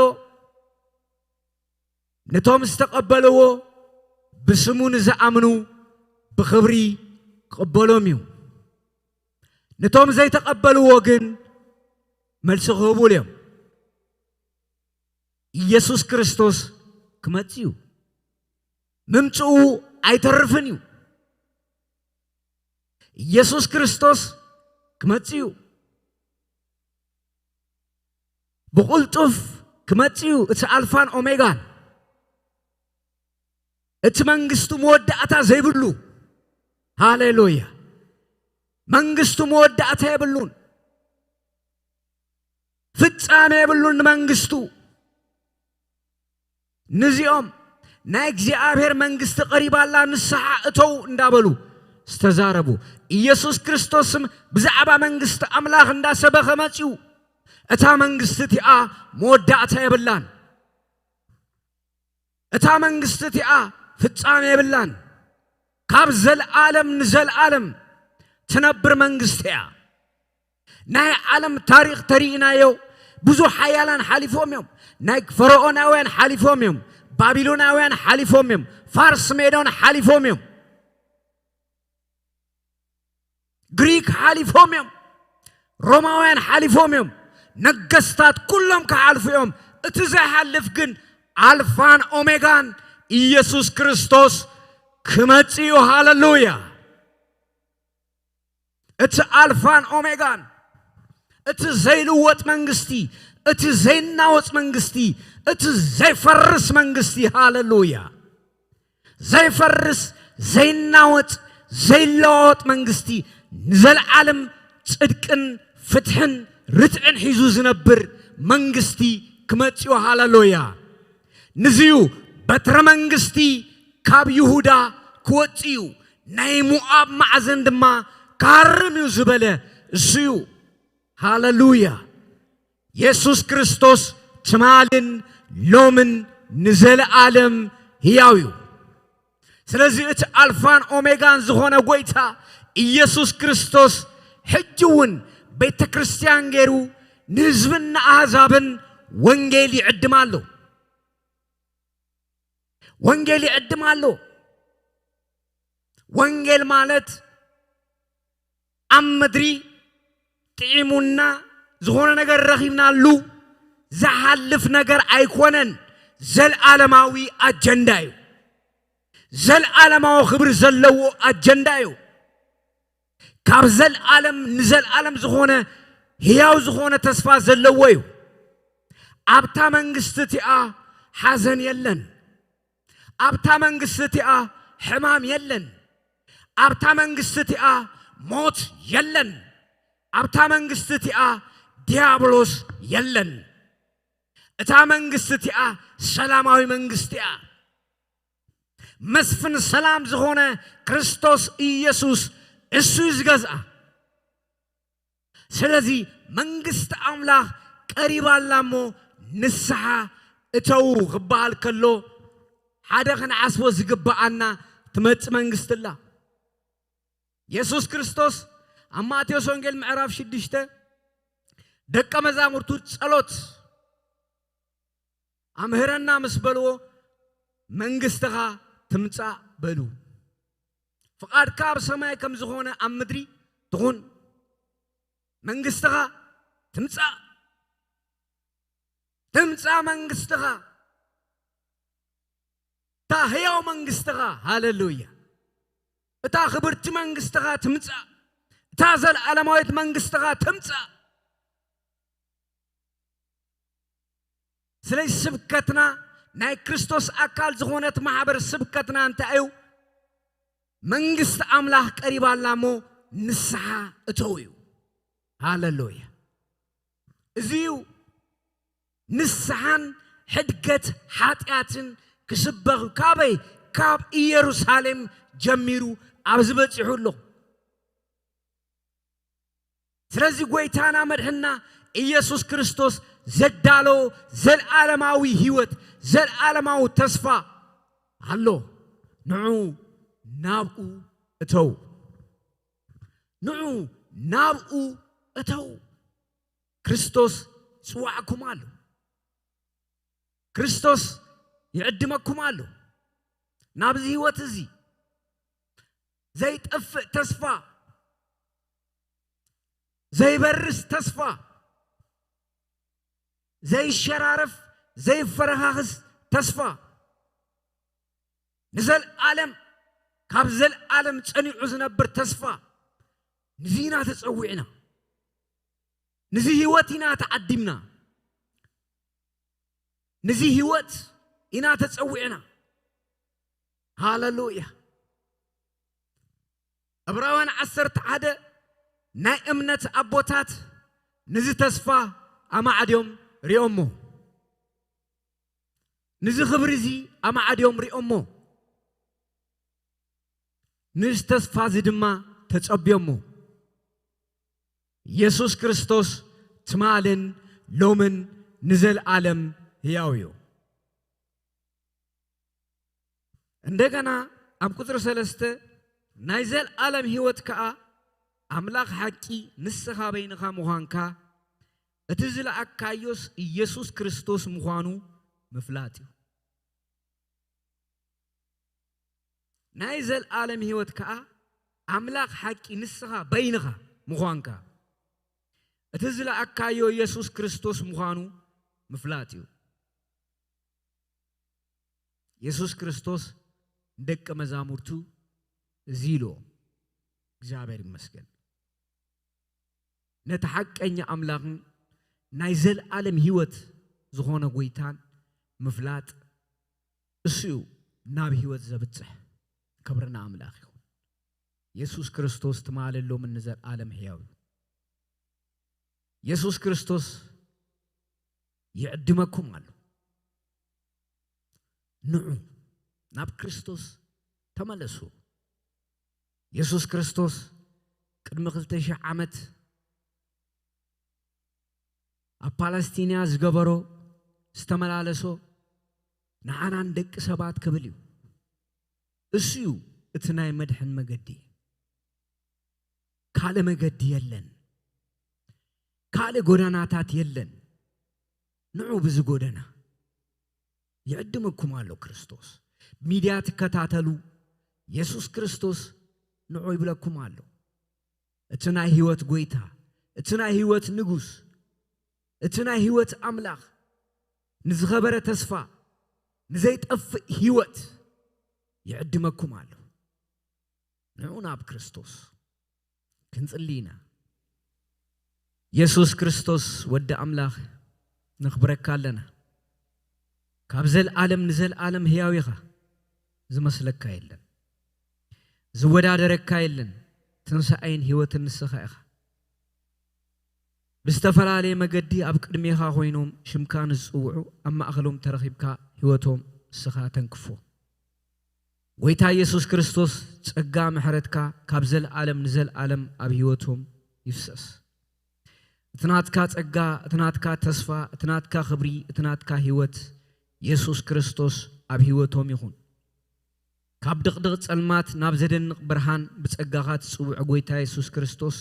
ነቶም ዝተቐበልዎ ብስሙ ንዝኣምኑ ብኽብሪ ክቕበሎም እዩ። ነቶም ዘይተቐበልዎ ግን መልሲ ክህቡሉ እዮም። ኢየሱስ ክርስቶስ ክመጽእ እዩ። ምምጽኡ ኣይተርፍን እዩ። ኢየሱስ ክርስቶስ ክመጽእ እዩ። ብቕልጡፍ ክመጽእ እዩ። እቲ ኣልፋን ኦሜጋን፣ እቲ መንግስቱ መወዳእታ ዘይብሉ። ሃሌሉያ! መንግስቱ መወዳእታ የብሉን፣ ፍጻሜ የብሉን ንመንግስቱ። ንዚኦም ናይ እግዚኣብሔር መንግስቲ ቀሪባላ፣ ንስሓ እተው እንዳበሉ ዝተዛረቡ። ኢየሱስ ክርስቶስም ብዛዕባ መንግስቲ ኣምላኽ እንዳሰበኸ መጺኡ። እታ መንግስቲ እቲኣ መወዳእታ የብላን። እታ መንግስቲ እቲኣ ፍጻሜ የብላን። ካብ ዘልኣለም ንዘልኣለም ትነብር መንግስቲ እያ። ናይ ዓለም ታሪኽ ተሪእናዮ፣ ብዙሕ ሓያላን ሓሊፎም እዮም። ናይ ፈርዖናውያን ሓሊፎም እዮም። ባቢሎናውያን ሓሊፎም እዮም። ፋርስ ሜዶን ሓሊፎም እዮም። ግሪክ ሓሊፎም እዮም። ሮማውያን ሓሊፎም እዮም። ነገስታት ኩሎም ክሓልፉ እዮም። እቲ ዘይሓልፍ ግን ኣልፋን ኦሜጋን ኢየሱስ ክርስቶስ ክመጽእ እዩ። ሃሌሉያ! እቲ ኣልፋን ኦሜጋን፣ እቲ ዘይልወጥ መንግስቲ፣ እቲ ዘይናወጽ መንግስቲ፣ እቲ ዘይፈርስ መንግስቲ። ሃሌሉያ! ዘይፈርስ፣ ዘይናወጽ፣ ዘይለዋወጥ መንግስቲ፣ ንዘለዓለም ጽድቅን ፍትሕን ርትዕን ሒዙ ዝነብር መንግስቲ ክመጽእ እዩ። ሃሌሉያ! ንዚዩ በትረ መንግስቲ ካብ ይሁዳ ክወጽእ እዩ፣ ናይ ሞኣብ ማዕዘን ድማ ክሃርም እዩ ዝበለ እሱ እዩ። ሃሌሉያ! የሱስ ክርስቶስ ትማልን ሎምን ንዘለኣለም ህያው እዩ። ስለዚ እቲ ኣልፋን ኦሜጋን ዝኾነ ጎይታ ኢየሱስ ክርስቶስ ሕጂ እውን ቤተ ክርስቲያን ገይሩ ንህዝብን ንኣህዛብን ወንጌል ይዕድም ኣሎ። ወንጌል ይዕድም ኣሎ። ወንጌል ማለት ኣብ ምድሪ ጥዒሙና ዝኾነ ነገር ረኺብናሉ ዝሓልፍ ነገር ኣይኮነን። ዘልዓለማዊ ኣጀንዳ እዩ። ዘልዓለማዊ ክብሪ ዘለዎ ኣጀንዳ እዩ። ካብ ዘልዓለም ንዘልዓለም ዝኾነ ህያው ዝኾነ ተስፋ ዘለዎ እዩ። ኣብታ መንግስቲ እቲኣ ሓዘን የለን። ኣብታ መንግስቲ እቲኣ ሕማም የለን። ኣብታ መንግስቲ እቲኣ ሞት የለን። ኣብታ መንግስቲ እቲኣ ዲያብሎስ የለን። እታ መንግስቲ እቲኣ ሰላማዊ መንግስቲ እያ። መስፍን ሰላም ዝኾነ ክርስቶስ ኢየሱስ እሱ እዩ ዝገዝኣ። ስለዚ መንግስቲ ኣምላኽ ቀሪባ ኣላ እሞ ንስሓ እተዉ ክበሃል ከሎ፣ ሓደ ክንዓስቦ ዝግብኣና ትመጽእ መንግስቲ ኣላ። የሱስ ክርስቶስ ኣብ ማቴዎስ ወንጌል ምዕራፍ ሽዱሽተ ደቀ መዛሙርቱ ጸሎት ኣምህረና ምስ በልዎ፣ መንግስትኻ ትምጻእ በሉ። ፍቓድካ ኣብ ሰማይ ከም ዝኾነ ኣብ ምድሪ ትኹን። መንግስትኻ ትምጻእ። ትምጻእ መንግስትኻ። እታ ህያው መንግስትኻ። ሃሌሉያ። እታ ክብርቲ መንግስትኻ ትምጻእ። እታ ዘለዓለማዊት መንግስትኻ ትምጻእ። ስለዚ ስብከትና፣ ናይ ክርስቶስ ኣካል ዝኾነት ማሕበር ስብከትና እንታይ እዩ? መንግስቲ ኣምላኽ ቀሪባ ኣላ እሞ ንስሓ እተው እዩ። ሃሌሉያ። እዚ እዩ ንስሓን ሕድገት ሓጢኣትን ክስበኽ ካበይ? ካብ ኢየሩሳሌም ጀሚሩ ኣብዚ በጺሑ ኣሎ። ስለዚ ጎይታና መድሕና ኢየሱስ ክርስቶስ ዘዳለዎ ዘልዓለማዊ ህይወት፣ ዘልዓለማዊ ተስፋ ኣሎ። ንዑ ናብኡ እተው። ንዑ ናብኡ እተው። ክርስቶስ ይጽዋዕኩም ኣሎ። ክርስቶስ ይዕድመኩም ኣሎ። ናብዚ ህይወት እዚ ዘይጠፍእ ተስፋ፣ ዘይበርስ ተስፋ፣ ዘይሸራረፍ፣ ዘይፈረኻኽስ ተስፋ፣ ንዘልኣለም፣ ካብ ዘልኣለም ጸኒዑ ዝነብር ተስፋ፣ ንዚ ኢና ተጸዊዕና። ንዚ ህይወት ኢና ተዓዲምና። ንዚ ህይወት ኢና ተጸዊዕና። ሃሌሉያ። ዕብራውያን ዓሰርተ ሓደ ናይ እምነት ኣቦታት ንዚ ተስፋ ኣማዕድዮም ሪኦሞ። ንዚ ክብሪ እዚ ኣማዕድዮም ሪኦሞ። ንዚ ተስፋ እዚ ድማ ተጸብዮሞ። የሱስ ክርስቶስ ትማልን ሎምን ንዘልኣለም ህያው እዩ። እንደገና ኣብ ቁጽሪ ሰለስተ ናይ ዘልኣለም ህይወት ከኣ ኣምላኽ ሓቂ ንስኻ በይንኻ ምዃንካ፣ እቲ ዝለኣካዮስ ኢየሱስ ክርስቶስ ምዃኑ ምፍላጥ እዩ። ናይ ዘልኣለም ህይወት ከኣ ኣምላኽ ሓቂ ንስኻ በይንኻ ምዃንካ፣ እቲ ዝለኣካዮ የሱስ ክርስቶስ ምዃኑ ምፍላጥ እዩ። የሱስ ክርስቶስ ንደቀ መዛሙርቱ እዚ ኢልዎም፣ እግዚኣብሔር ይመስገን። ነቲ ሓቀኛ ኣምላኽን ናይ ዘልኣለም ህይወት ዝኾነ ጎይታን ምፍላጥ፣ እሱ እዩ ናብ ህይወት ዘብጽሕ። ክብሪ ንኣምላኽ ይኹን። የሱስ ክርስቶስ ትማሊ፣ ሎምን ንዘልኣለም ሕያው እዩ። የሱስ ክርስቶስ ይዕድመኩም ኣሎ። ንዑ፣ ናብ ክርስቶስ ተመለሱ። የሱስ ክርስቶስ ቅድሚ ክልተ ሺሕ ዓመት ኣብ ፓለስቲንያ ዝገበሮ፣ ዝተመላለሶ፣ ንዓና ንደቂ ሰባት ክብል እዩ። እሱ እዩ እቲ ናይ መድሕን መገዲ። ካልእ መገዲ የለን። ካልእ ጎደናታት የለን። ንዑ ብዚ ጎደና። ይዕድመኩም ኣሎ ክርስቶስ። ሚድያ ትከታተሉ፣ የሱስ ክርስቶስ ንዑ ይብለኩም ኣሎ። እቲ ናይ ህይወት ጎይታ፣ እቲ ናይ ህይወት ንጉስ፣ እቲ ናይ ህይወት ኣምላኽ፣ ንዝኸበረ ተስፋ፣ ንዘይጠፍእ ህይወት ይዕድመኩም ኣሎ። ንዑ ናብ ክርስቶስ። ክንጽሊ ኢና። የሱስ ክርስቶስ ወዲ ኣምላኽ፣ ነኽብረካ ኣለና። ካብ ዘልኣለም ንዘልኣለም ህያው ኢኻ። ዝመስለካ የለን። ዝወዳደረካ የለን። ትንሳኤን ህይወትን ንስኻ ኢኻ። ብዝተፈላለየ መገዲ ኣብ ቅድሜኻ ኮይኖም ሽምካ ንዝጽውዑ ኣብ ማእከሎም ተረኺብካ ህይወቶም ንስኻ ተንክፎ። ጎይታ የሱስ ክርስቶስ ጸጋ ምሕረትካ ካብ ዘልኣለም ንዘልኣለም ኣብ ህይወቶም ይፍሰስ። እቲ ናትካ ጸጋ፣ እቲ ናትካ ተስፋ፣ እቲ ናትካ ክብሪ፣ እቲ ናትካ ህይወት የሱስ ክርስቶስ ኣብ ህይወቶም ይኹን። ካብ ድቕድቕ ጸልማት ናብ ዘደንቕ ብርሃን ብጸጋኻ ትጽውዕ ጎይታ የሱስ ክርስቶስ፣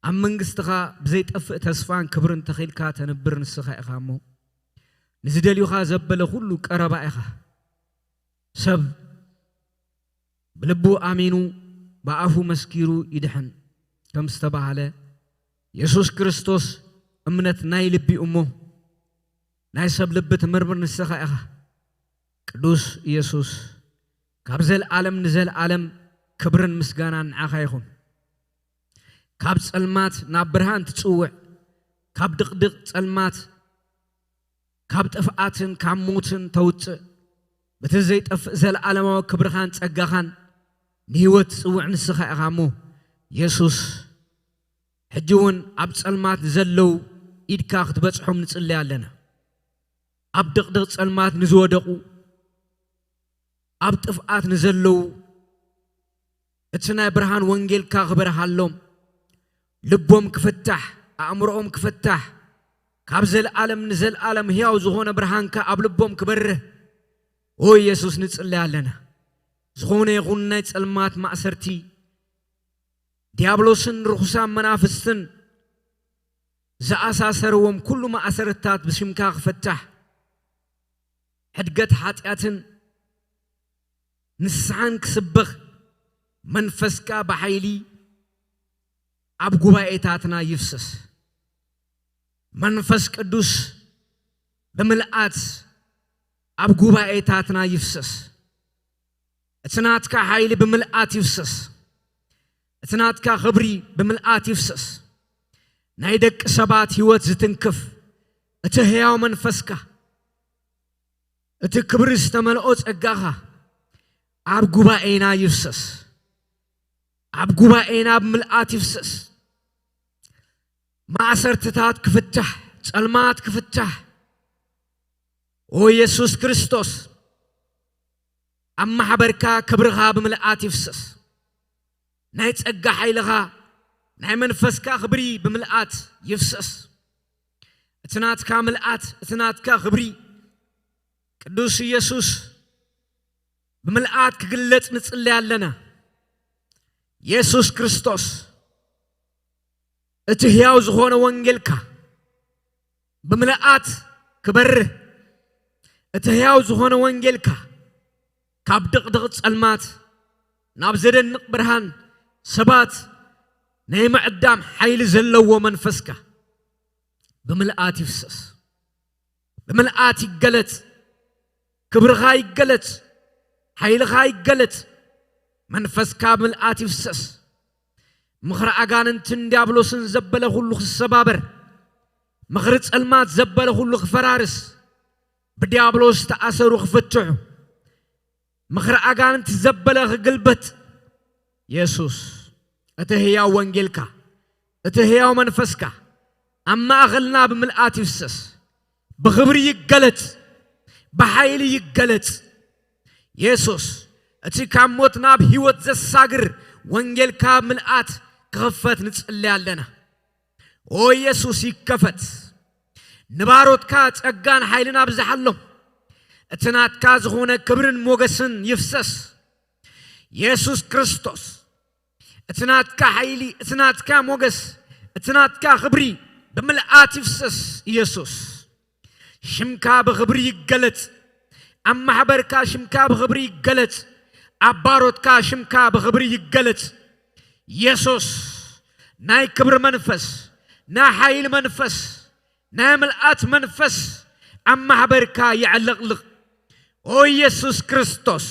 ኣብ መንግስትኻ ብዘይጠፍእ ተስፋን ክብርን ተኺልካ ተንብር ንስኻ ኢኻ እሞ፣ ንዝደልዩኻ ዘበለ ኩሉ ቀረባ ኢኻ። ሰብ ብልቡ ኣሚኑ ብኣፉ መስኪሩ ይድሕን ከም ዝተባህለ፣ የሱስ ክርስቶስ እምነት ናይ ልቢ እሞ፣ ናይ ሰብ ልቢ ትምርምር ንስኻ ኢኻ። ቅዱስ ኢየሱስ፣ ካብ ዘልዓለም ንዘልዓለም ክብርን ምስጋናን ንዓኻ ይኹን። ካብ ጸልማት ናብ ብርሃን ትጽውዕ፣ ካብ ድቕድቕ ጸልማት፣ ካብ ጥፍኣትን ካብ ሞትን ተውጽእ፣ በቲ ዘይጠፍእ ዘለዓለማዊ ክብርኻን ጸጋኻን ንህይወት ትጽውዕ ንስኻ ኢኻ እሞ፣ የሱስ፣ ሕጂ እውን ኣብ ጸልማት ንዘለዉ ኢድካ ክትበጽሖም ንጽሊ ኣለና። ኣብ ድቕድቕ ጸልማት ንዝወደቑ፣ ኣብ ጥፍኣት ንዘለዉ፣ እቲ ናይ ብርሃን ወንጌልካ ክበርሃሎም፣ ልቦም ክፍታሕ፣ ኣእምሮኦም ክፍታሕ፣ ካብ ዘለኣለም ንዘለኣለም ሕያው ዝኾነ ብርሃንካ ኣብ ልቦም ክበርህ፣ ኦ የሱስ፣ ንጽለይ ኣለና። ዝኾነ ይኹን ናይ ጸልማት ማእሰርቲ፣ ዲያብሎስን ርኹሳን መናፍስትን ዝኣሳሰርዎም ኩሉ ማእሰርታት ብሽምካ ክፍታሕ፣ ሕድገት ሓጢኣትን ንስሓን ክስበኽ፣ መንፈስካ ብሓይሊ ኣብ ጉባኤታትና ይፍሰስ። መንፈስ ቅዱስ ብምልኣት ኣብ ጉባኤታትና ይፍሰስ። እቲ ናትካ ሓይሊ ብምልኣት ይፍሰስ። እቲ ናትካ ክብሪ ብምልኣት ይፍሰስ። ናይ ደቂ ሰባት ህይወት ዝትንክፍ እቲ ህያው መንፈስካ፣ እቲ ክብሪ ዝተመልኦ ጸጋኻ ኣብ ጉባኤና ይፍሰስ። ኣብ ጉባኤና ብምልኣት ይፍሰስ። ማእሰርትታት ክፍታሕ፣ ጸልማት ክፍታሕ። ኦ የሱስ ክርስቶስ፣ ኣብ ማሕበርካ ክብርኻ ብምልኣት ይፍሰስ። ናይ ጸጋ ሓይልኻ፣ ናይ መንፈስካ ክብሪ ብምልኣት ይፍሰስ። እቲ ናትካ ምልኣት፣ እቲ ናትካ ክብሪ፣ ቅዱስ ኢየሱስ፣ ብምልኣት ክግለጽ ንጽለይ ኣለና። የሱስ ክርስቶስ፣ እቲ ሕያው ዝኾነ ወንጌልካ ብምልኣት ክበርህ፣ እቲ ሕያው ዝኾነ ወንጌልካ ካብ ድቕድቕ ጸልማት ናብ ዘደንቕ ብርሃን ሰባት ናይ ምዕዳም ሓይሊ ዘለዎ መንፈስካ ብምልኣት ይፍሰስ። ብምልኣት ይገለጽ። ክብርኻ ይገለጽ። ሓይልኻ ይገለጽ። መንፈስካ ብምልኣት ይፍሰስ። ምኽሪ ኣጋንንትን ዲያብሎስን ዘበለ ኩሉ ክሰባበር፣ ምኽሪ ጸልማት ዘበለ ኩሉ ክፈራርስ፣ ብዲያብሎስ ዝተኣሰሩ ክፍትሑ፣ ምኽሪ ኣጋንንቲ ዘበለ ክግልበጥ፣ የሱስ፣ እቲ ህያው ወንጌልካ፣ እቲ ህያው መንፈስካ ኣብ ማእኸልና ብምልኣት ይፍሰስ፣ ብኽብሪ ይገለጽ፣ ብሓይሊ ይገለጽ። የሱስ፣ እቲ ካብ ሞት ናብ ህይወት ዘሳግር ወንጌልካ ብምልኣት ክኽፈት ንጽሊ ኣለና። ኦ የሱስ፣ ይከፈት። ንባሮትካ ጸጋን ሓይልን ኣብዝሓሎም። እቲ ናትካ ዝኾነ ክብርን ሞገስን ይፍሰስ። የሱስ ክርስቶስ፣ እቲ ናትካ ሓይሊ፣ እቲ ናትካ ሞገስ፣ እቲ ናትካ ክብሪ ብምልኣት ይፍሰስ። ኢየሱስ፣ ሽምካ ብኽብሪ ይገለጽ። ኣብ ማሕበርካ ሽምካ ብኽብሪ ይገለጽ። ኣብ ባሮትካ ሽምካ ብኽብሪ ይገለጽ። የሱስ፣ ናይ ክብሪ መንፈስ፣ ናይ ሓይሊ መንፈስ፣ ናይ ምልኣት መንፈስ ኣብ ማሕበርካ ይዕልቕልቕ። ኦ የሱስ ክርስቶስ፣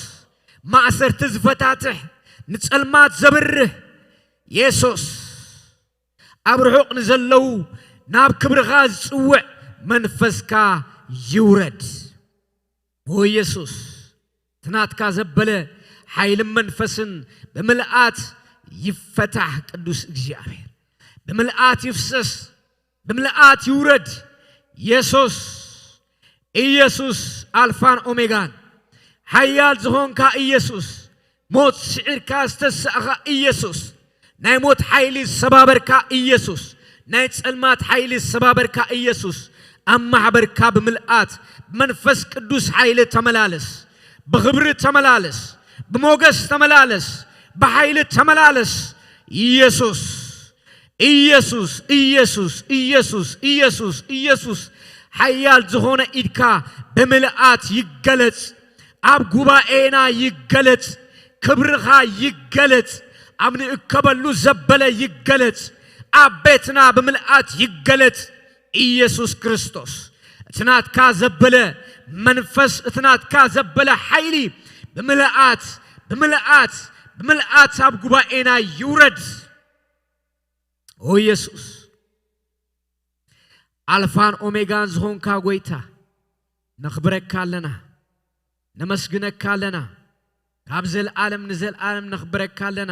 ማእሰርቲ ዝፈታትሕ፣ ንጸልማት ዘብርህ የሱስ፣ ኣብ ርሑቕ ንዘለዉ ናብ ክብርኻ ዝጽውዕ መንፈስካ ይውረድ። ኦ የሱስ፣ እቲ ናትካ ዘበለ ሓይልን መንፈስን ብምልኣት ይፈታሕ። ቅዱስ እግዚኣብሔር፣ ብምልኣት ይፍሰስ፣ ብምልኣት ይውረድ። የሱስ፣ ኢየሱስ ኣልፋን ኦሜጋን፣ ሓያል ዝኾንካ ኢየሱስ፣ ሞት ስዒርካ ዝተሳእኻ ኢየሱስ፣ ናይ ሞት ሓይሊ ዝሰባበርካ ኢየሱስ፣ ናይ ጸልማት ሓይሊ ዝሰባበርካ ኢየሱስ፣ ኣብ ማሕበርካ ብምልኣት ብመንፈስ ቅዱስ ሓይሊ ተመላለስ፣ ብኽብሪ ተመላለስ፣ ብሞገስ ተመላለስ፣ ብሓይሊ ተመላለስ። ኢየሱስ፣ ኢየሱስ፣ ኢየሱስ፣ ኢየሱስ፣ ኢየሱስ፣ ኢየሱስ፣ ሓያል ዝኾነ ኢድካ ብምልኣት ይገለጽ፣ ኣብ ጉባኤና ይገለጽ፣ ክብርኻ ይገለጽ፣ ኣብ ንእከበሉ ዘበለ ይገለጽ፣ ኣብ ቤትና ብምልኣት ይገለጽ። ኢየሱስ ክርስቶስ፣ እቲ ናትካ ዘበለ መንፈስ፣ እቲ ናትካ ዘበለ ሓይሊ ብምልኣት፣ ብምልኣት፣ ብምልኣት ኣብ ጉባኤና ይውረድ። ኦ ኢየሱስ፣ ኣልፋን ኦሜጋን ዝኾንካ ጐይታ፣ ነኽብረካ ኣለና፣ ነመስግነካ ኣለና። ካብ ዘልኣለም ንዘልኣለም ነኽብረካ ኣለና።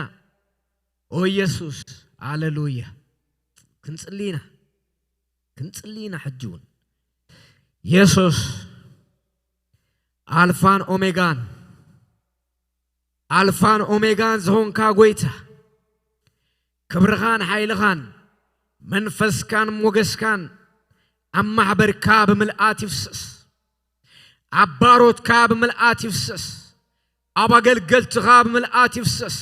ኦ ኢየሱስ፣ ሃሌሉያ። ክንጽሊ ኢና፣ ክንጽሊ ኢና ሕጂ እውን። ኢየሱስ፣ ኣልፋን ኦሜጋን፣ ኣልፋን ኦሜጋን ዝኾንካ ጐይታ፣ ክብርኻን ሓይልኻን መንፈስካን ሞገስካን ኣብ ማሕበርካ ብምልኣት ይፍሰስ። ኣብ ባሮትካ ብምልኣት ይፍሰስ። ኣብ ኣገልገልትኻ ብምልኣት ይፍሰስ።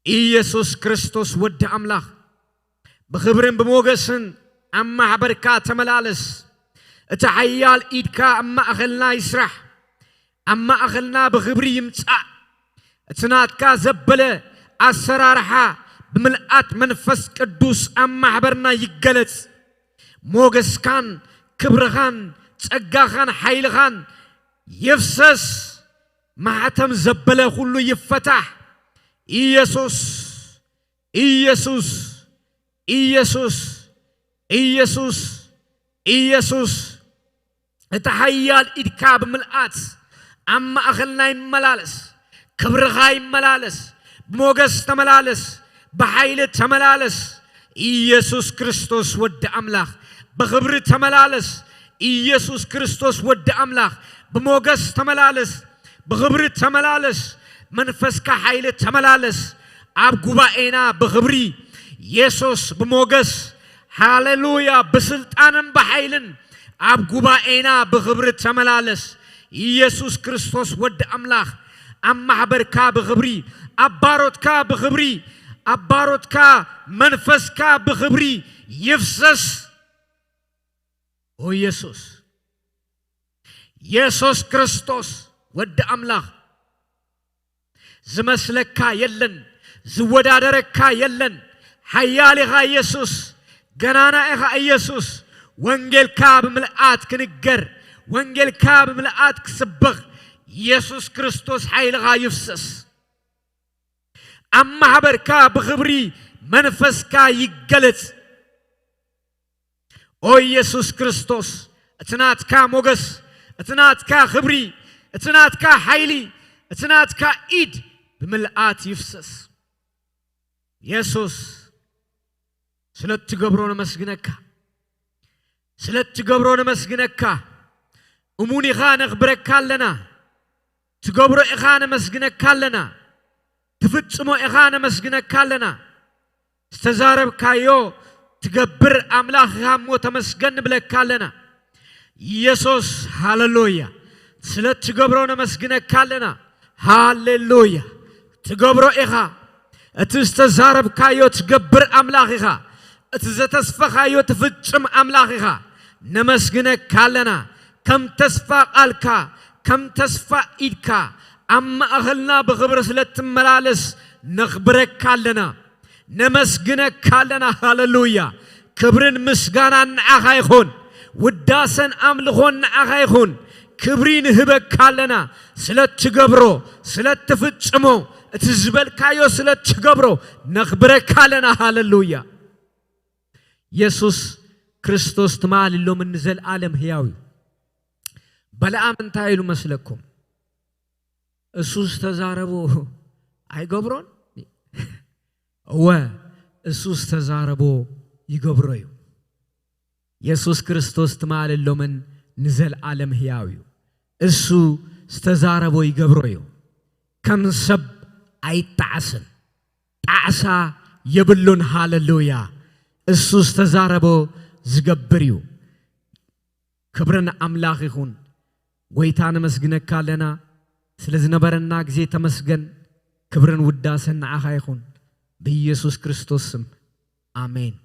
ኢየሱስ ክርስቶስ ወዲ ኣምላኽ፣ ብኽብርን ብሞገስን ኣብ ማሕበርካ ተመላለስ። እቲ ሓያል ኢድካ ኣብ ማእኸልና ይስራሕ። ኣብ ማእኸልና ብኽብሪ ይምጻእ። እቲ ናትካ ዘበለ ኣሰራርሓ ብምልኣት መንፈስ ቅዱስ ኣብ ማሕበርና ይገለጽ። ሞገስካን ክብርኻን ጸጋኻን ሓይልኻን ይፍሰስ። ማሕተም ዘበለ ኩሉ ይፈታሕ። ኢየሱስ፣ ኢየሱስ፣ ኢየሱስ፣ ኢየሱስ፣ ኢየሱስ፣ እቲ ሓያል ኢድካ ብምልኣት ኣብ ማእኸልና ይመላለስ። ክብርኻ ይመላለስ። ብሞገስ ተመላለስ። ብሓይሊ ተመላለስ። ኢየሱስ ክርስቶስ ወዲ ኣምላኽ፣ ብኽብሪ ተመላለስ። ኢየሱስ ክርስቶስ ወዲ ኣምላኽ፣ ብሞገስ ተመላለስ። ብኽብሪ ተመላለስ። መንፈስካ ሓይሊ ተመላለስ። ኣብ ጉባኤና ብኽብሪ ኢየሱስ ብሞገስ፣ ሃሌሉያ፣ ብስልጣንን ብሓይልን ኣብ ጉባኤና ብኽብሪ ተመላለስ። ኢየሱስ ክርስቶስ ወዲ ኣምላኽ፣ ኣብ ማሕበርካ ብኽብሪ፣ ኣብ ባሮትካ ብኽብሪ፣ ኣብ ባሮትካ መንፈስካ ብኽብሪ ይፍሰስ። ኦ ኢየሱስ፣ ኢየሱስ ክርስቶስ ወዲ ኣምላኽ፣ ዝመስለካ የለን፣ ዝወዳደረካ የለን። ሓያል ኢኻ ኢየሱስ፣ ገናና ኢኻ ኢየሱስ። ወንጌልካ ብምልኣት ክንገር፣ ወንጌልካ ብምልኣት ክስበኽ፣ ኢየሱስ ክርስቶስ ሓይልኻ ይፍሰስ። ኣብ ማሕበርካ ብኽብሪ መንፈስካ ይገለጽ። ኦ ኢየሱስ ክርስቶስ፣ እቲ ናትካ ሞገስ፣ እቲ ናትካ ክብሪ፣ እቲ ናትካ ሓይሊ፣ እቲ ናትካ ኢድ ብምልኣት ይፍሰስ። ኢየሱስ፣ ስለ እትገብሮ ነመስግነካ፣ ስለ እትገብሮ ነመስግነካ። እሙን ኢኻ፣ ነኽብረካ ኣለና። ትገብሮ ኢኻ፣ ነመስግነካ ኣለና። ትፍጽሞ ኢኻ፣ ነመስግነካ ኣለና። ዝተዛረብካዮ ትገብር ኣምላኽ ኢኻ እሞ ተመስገን ንብለካ ኣለና። ኢየሱስ፣ ሃሌሉያ። ስለ እትገብሮ ነመስግነካ ኣለና። ሃሌሉያ። ትገብሮ ኢኻ። እቲ ዝተዛረብካዮ ትገብር ኣምላኽ ኢኻ። እቲ ዘተስፈኻዮ ትፍጽም ኣምላኽ ኢኻ። ነመስግነካ ኣለና። ከም ተስፋ ቃልካ፣ ከም ተስፋ ኢድካ ኣብ ማእኸልና ብኽብሪ ስለ እትመላለስ ነኽብረካ ኣለና። ነመስግነካ ኣለና። ሃሌሉያ። ክብርን ምስጋናን ንዓኻ ይኹን። ውዳሰን ኣምልኾን ንዓኻ ይኹን። ክብሪ ንህበካ ኣለና። ስለ እትገብሮ፣ ስለ እትፍጽሞ፣ እቲ ዝበልካዮ ስለ እትገብሮ ነኽብረካ ኣለና። ሃሌሉያ። ኢየሱስ ክርስቶስ ትማሊ፣ ሎምን ንዘለኣለም ህያው እዩ። በለዓም እንታይ ኢሉ መስለኩም? እሱ ዝተዛረቦ ኣይገብሮን? እወ፣ እሱ ዝተዛረቦ ይገብሮ እዩ። ኢየሱስ ክርስቶስ ትማሊ፣ ሎምን ንዘለኣለም ህያው እዩ። እሱ ዝተዛረቦ ይገብሮ እዩ። ከም ሰብ ኣይጣዕስን። ጣዕሳ የብሉን። ሃሌሉያ። እሱ ዝተዛረቦ ዝገብር እዩ። ክብርን ኣምላኽ ይኹን። ጎይታ ነመስግነካ ኣለና ስለ ዝነበረና ግዜ ተመስገን። ክብርን ውዳሰን ንዓኻ ይኹን ብኢየሱስ ክርስቶስ ስም ኣሜን።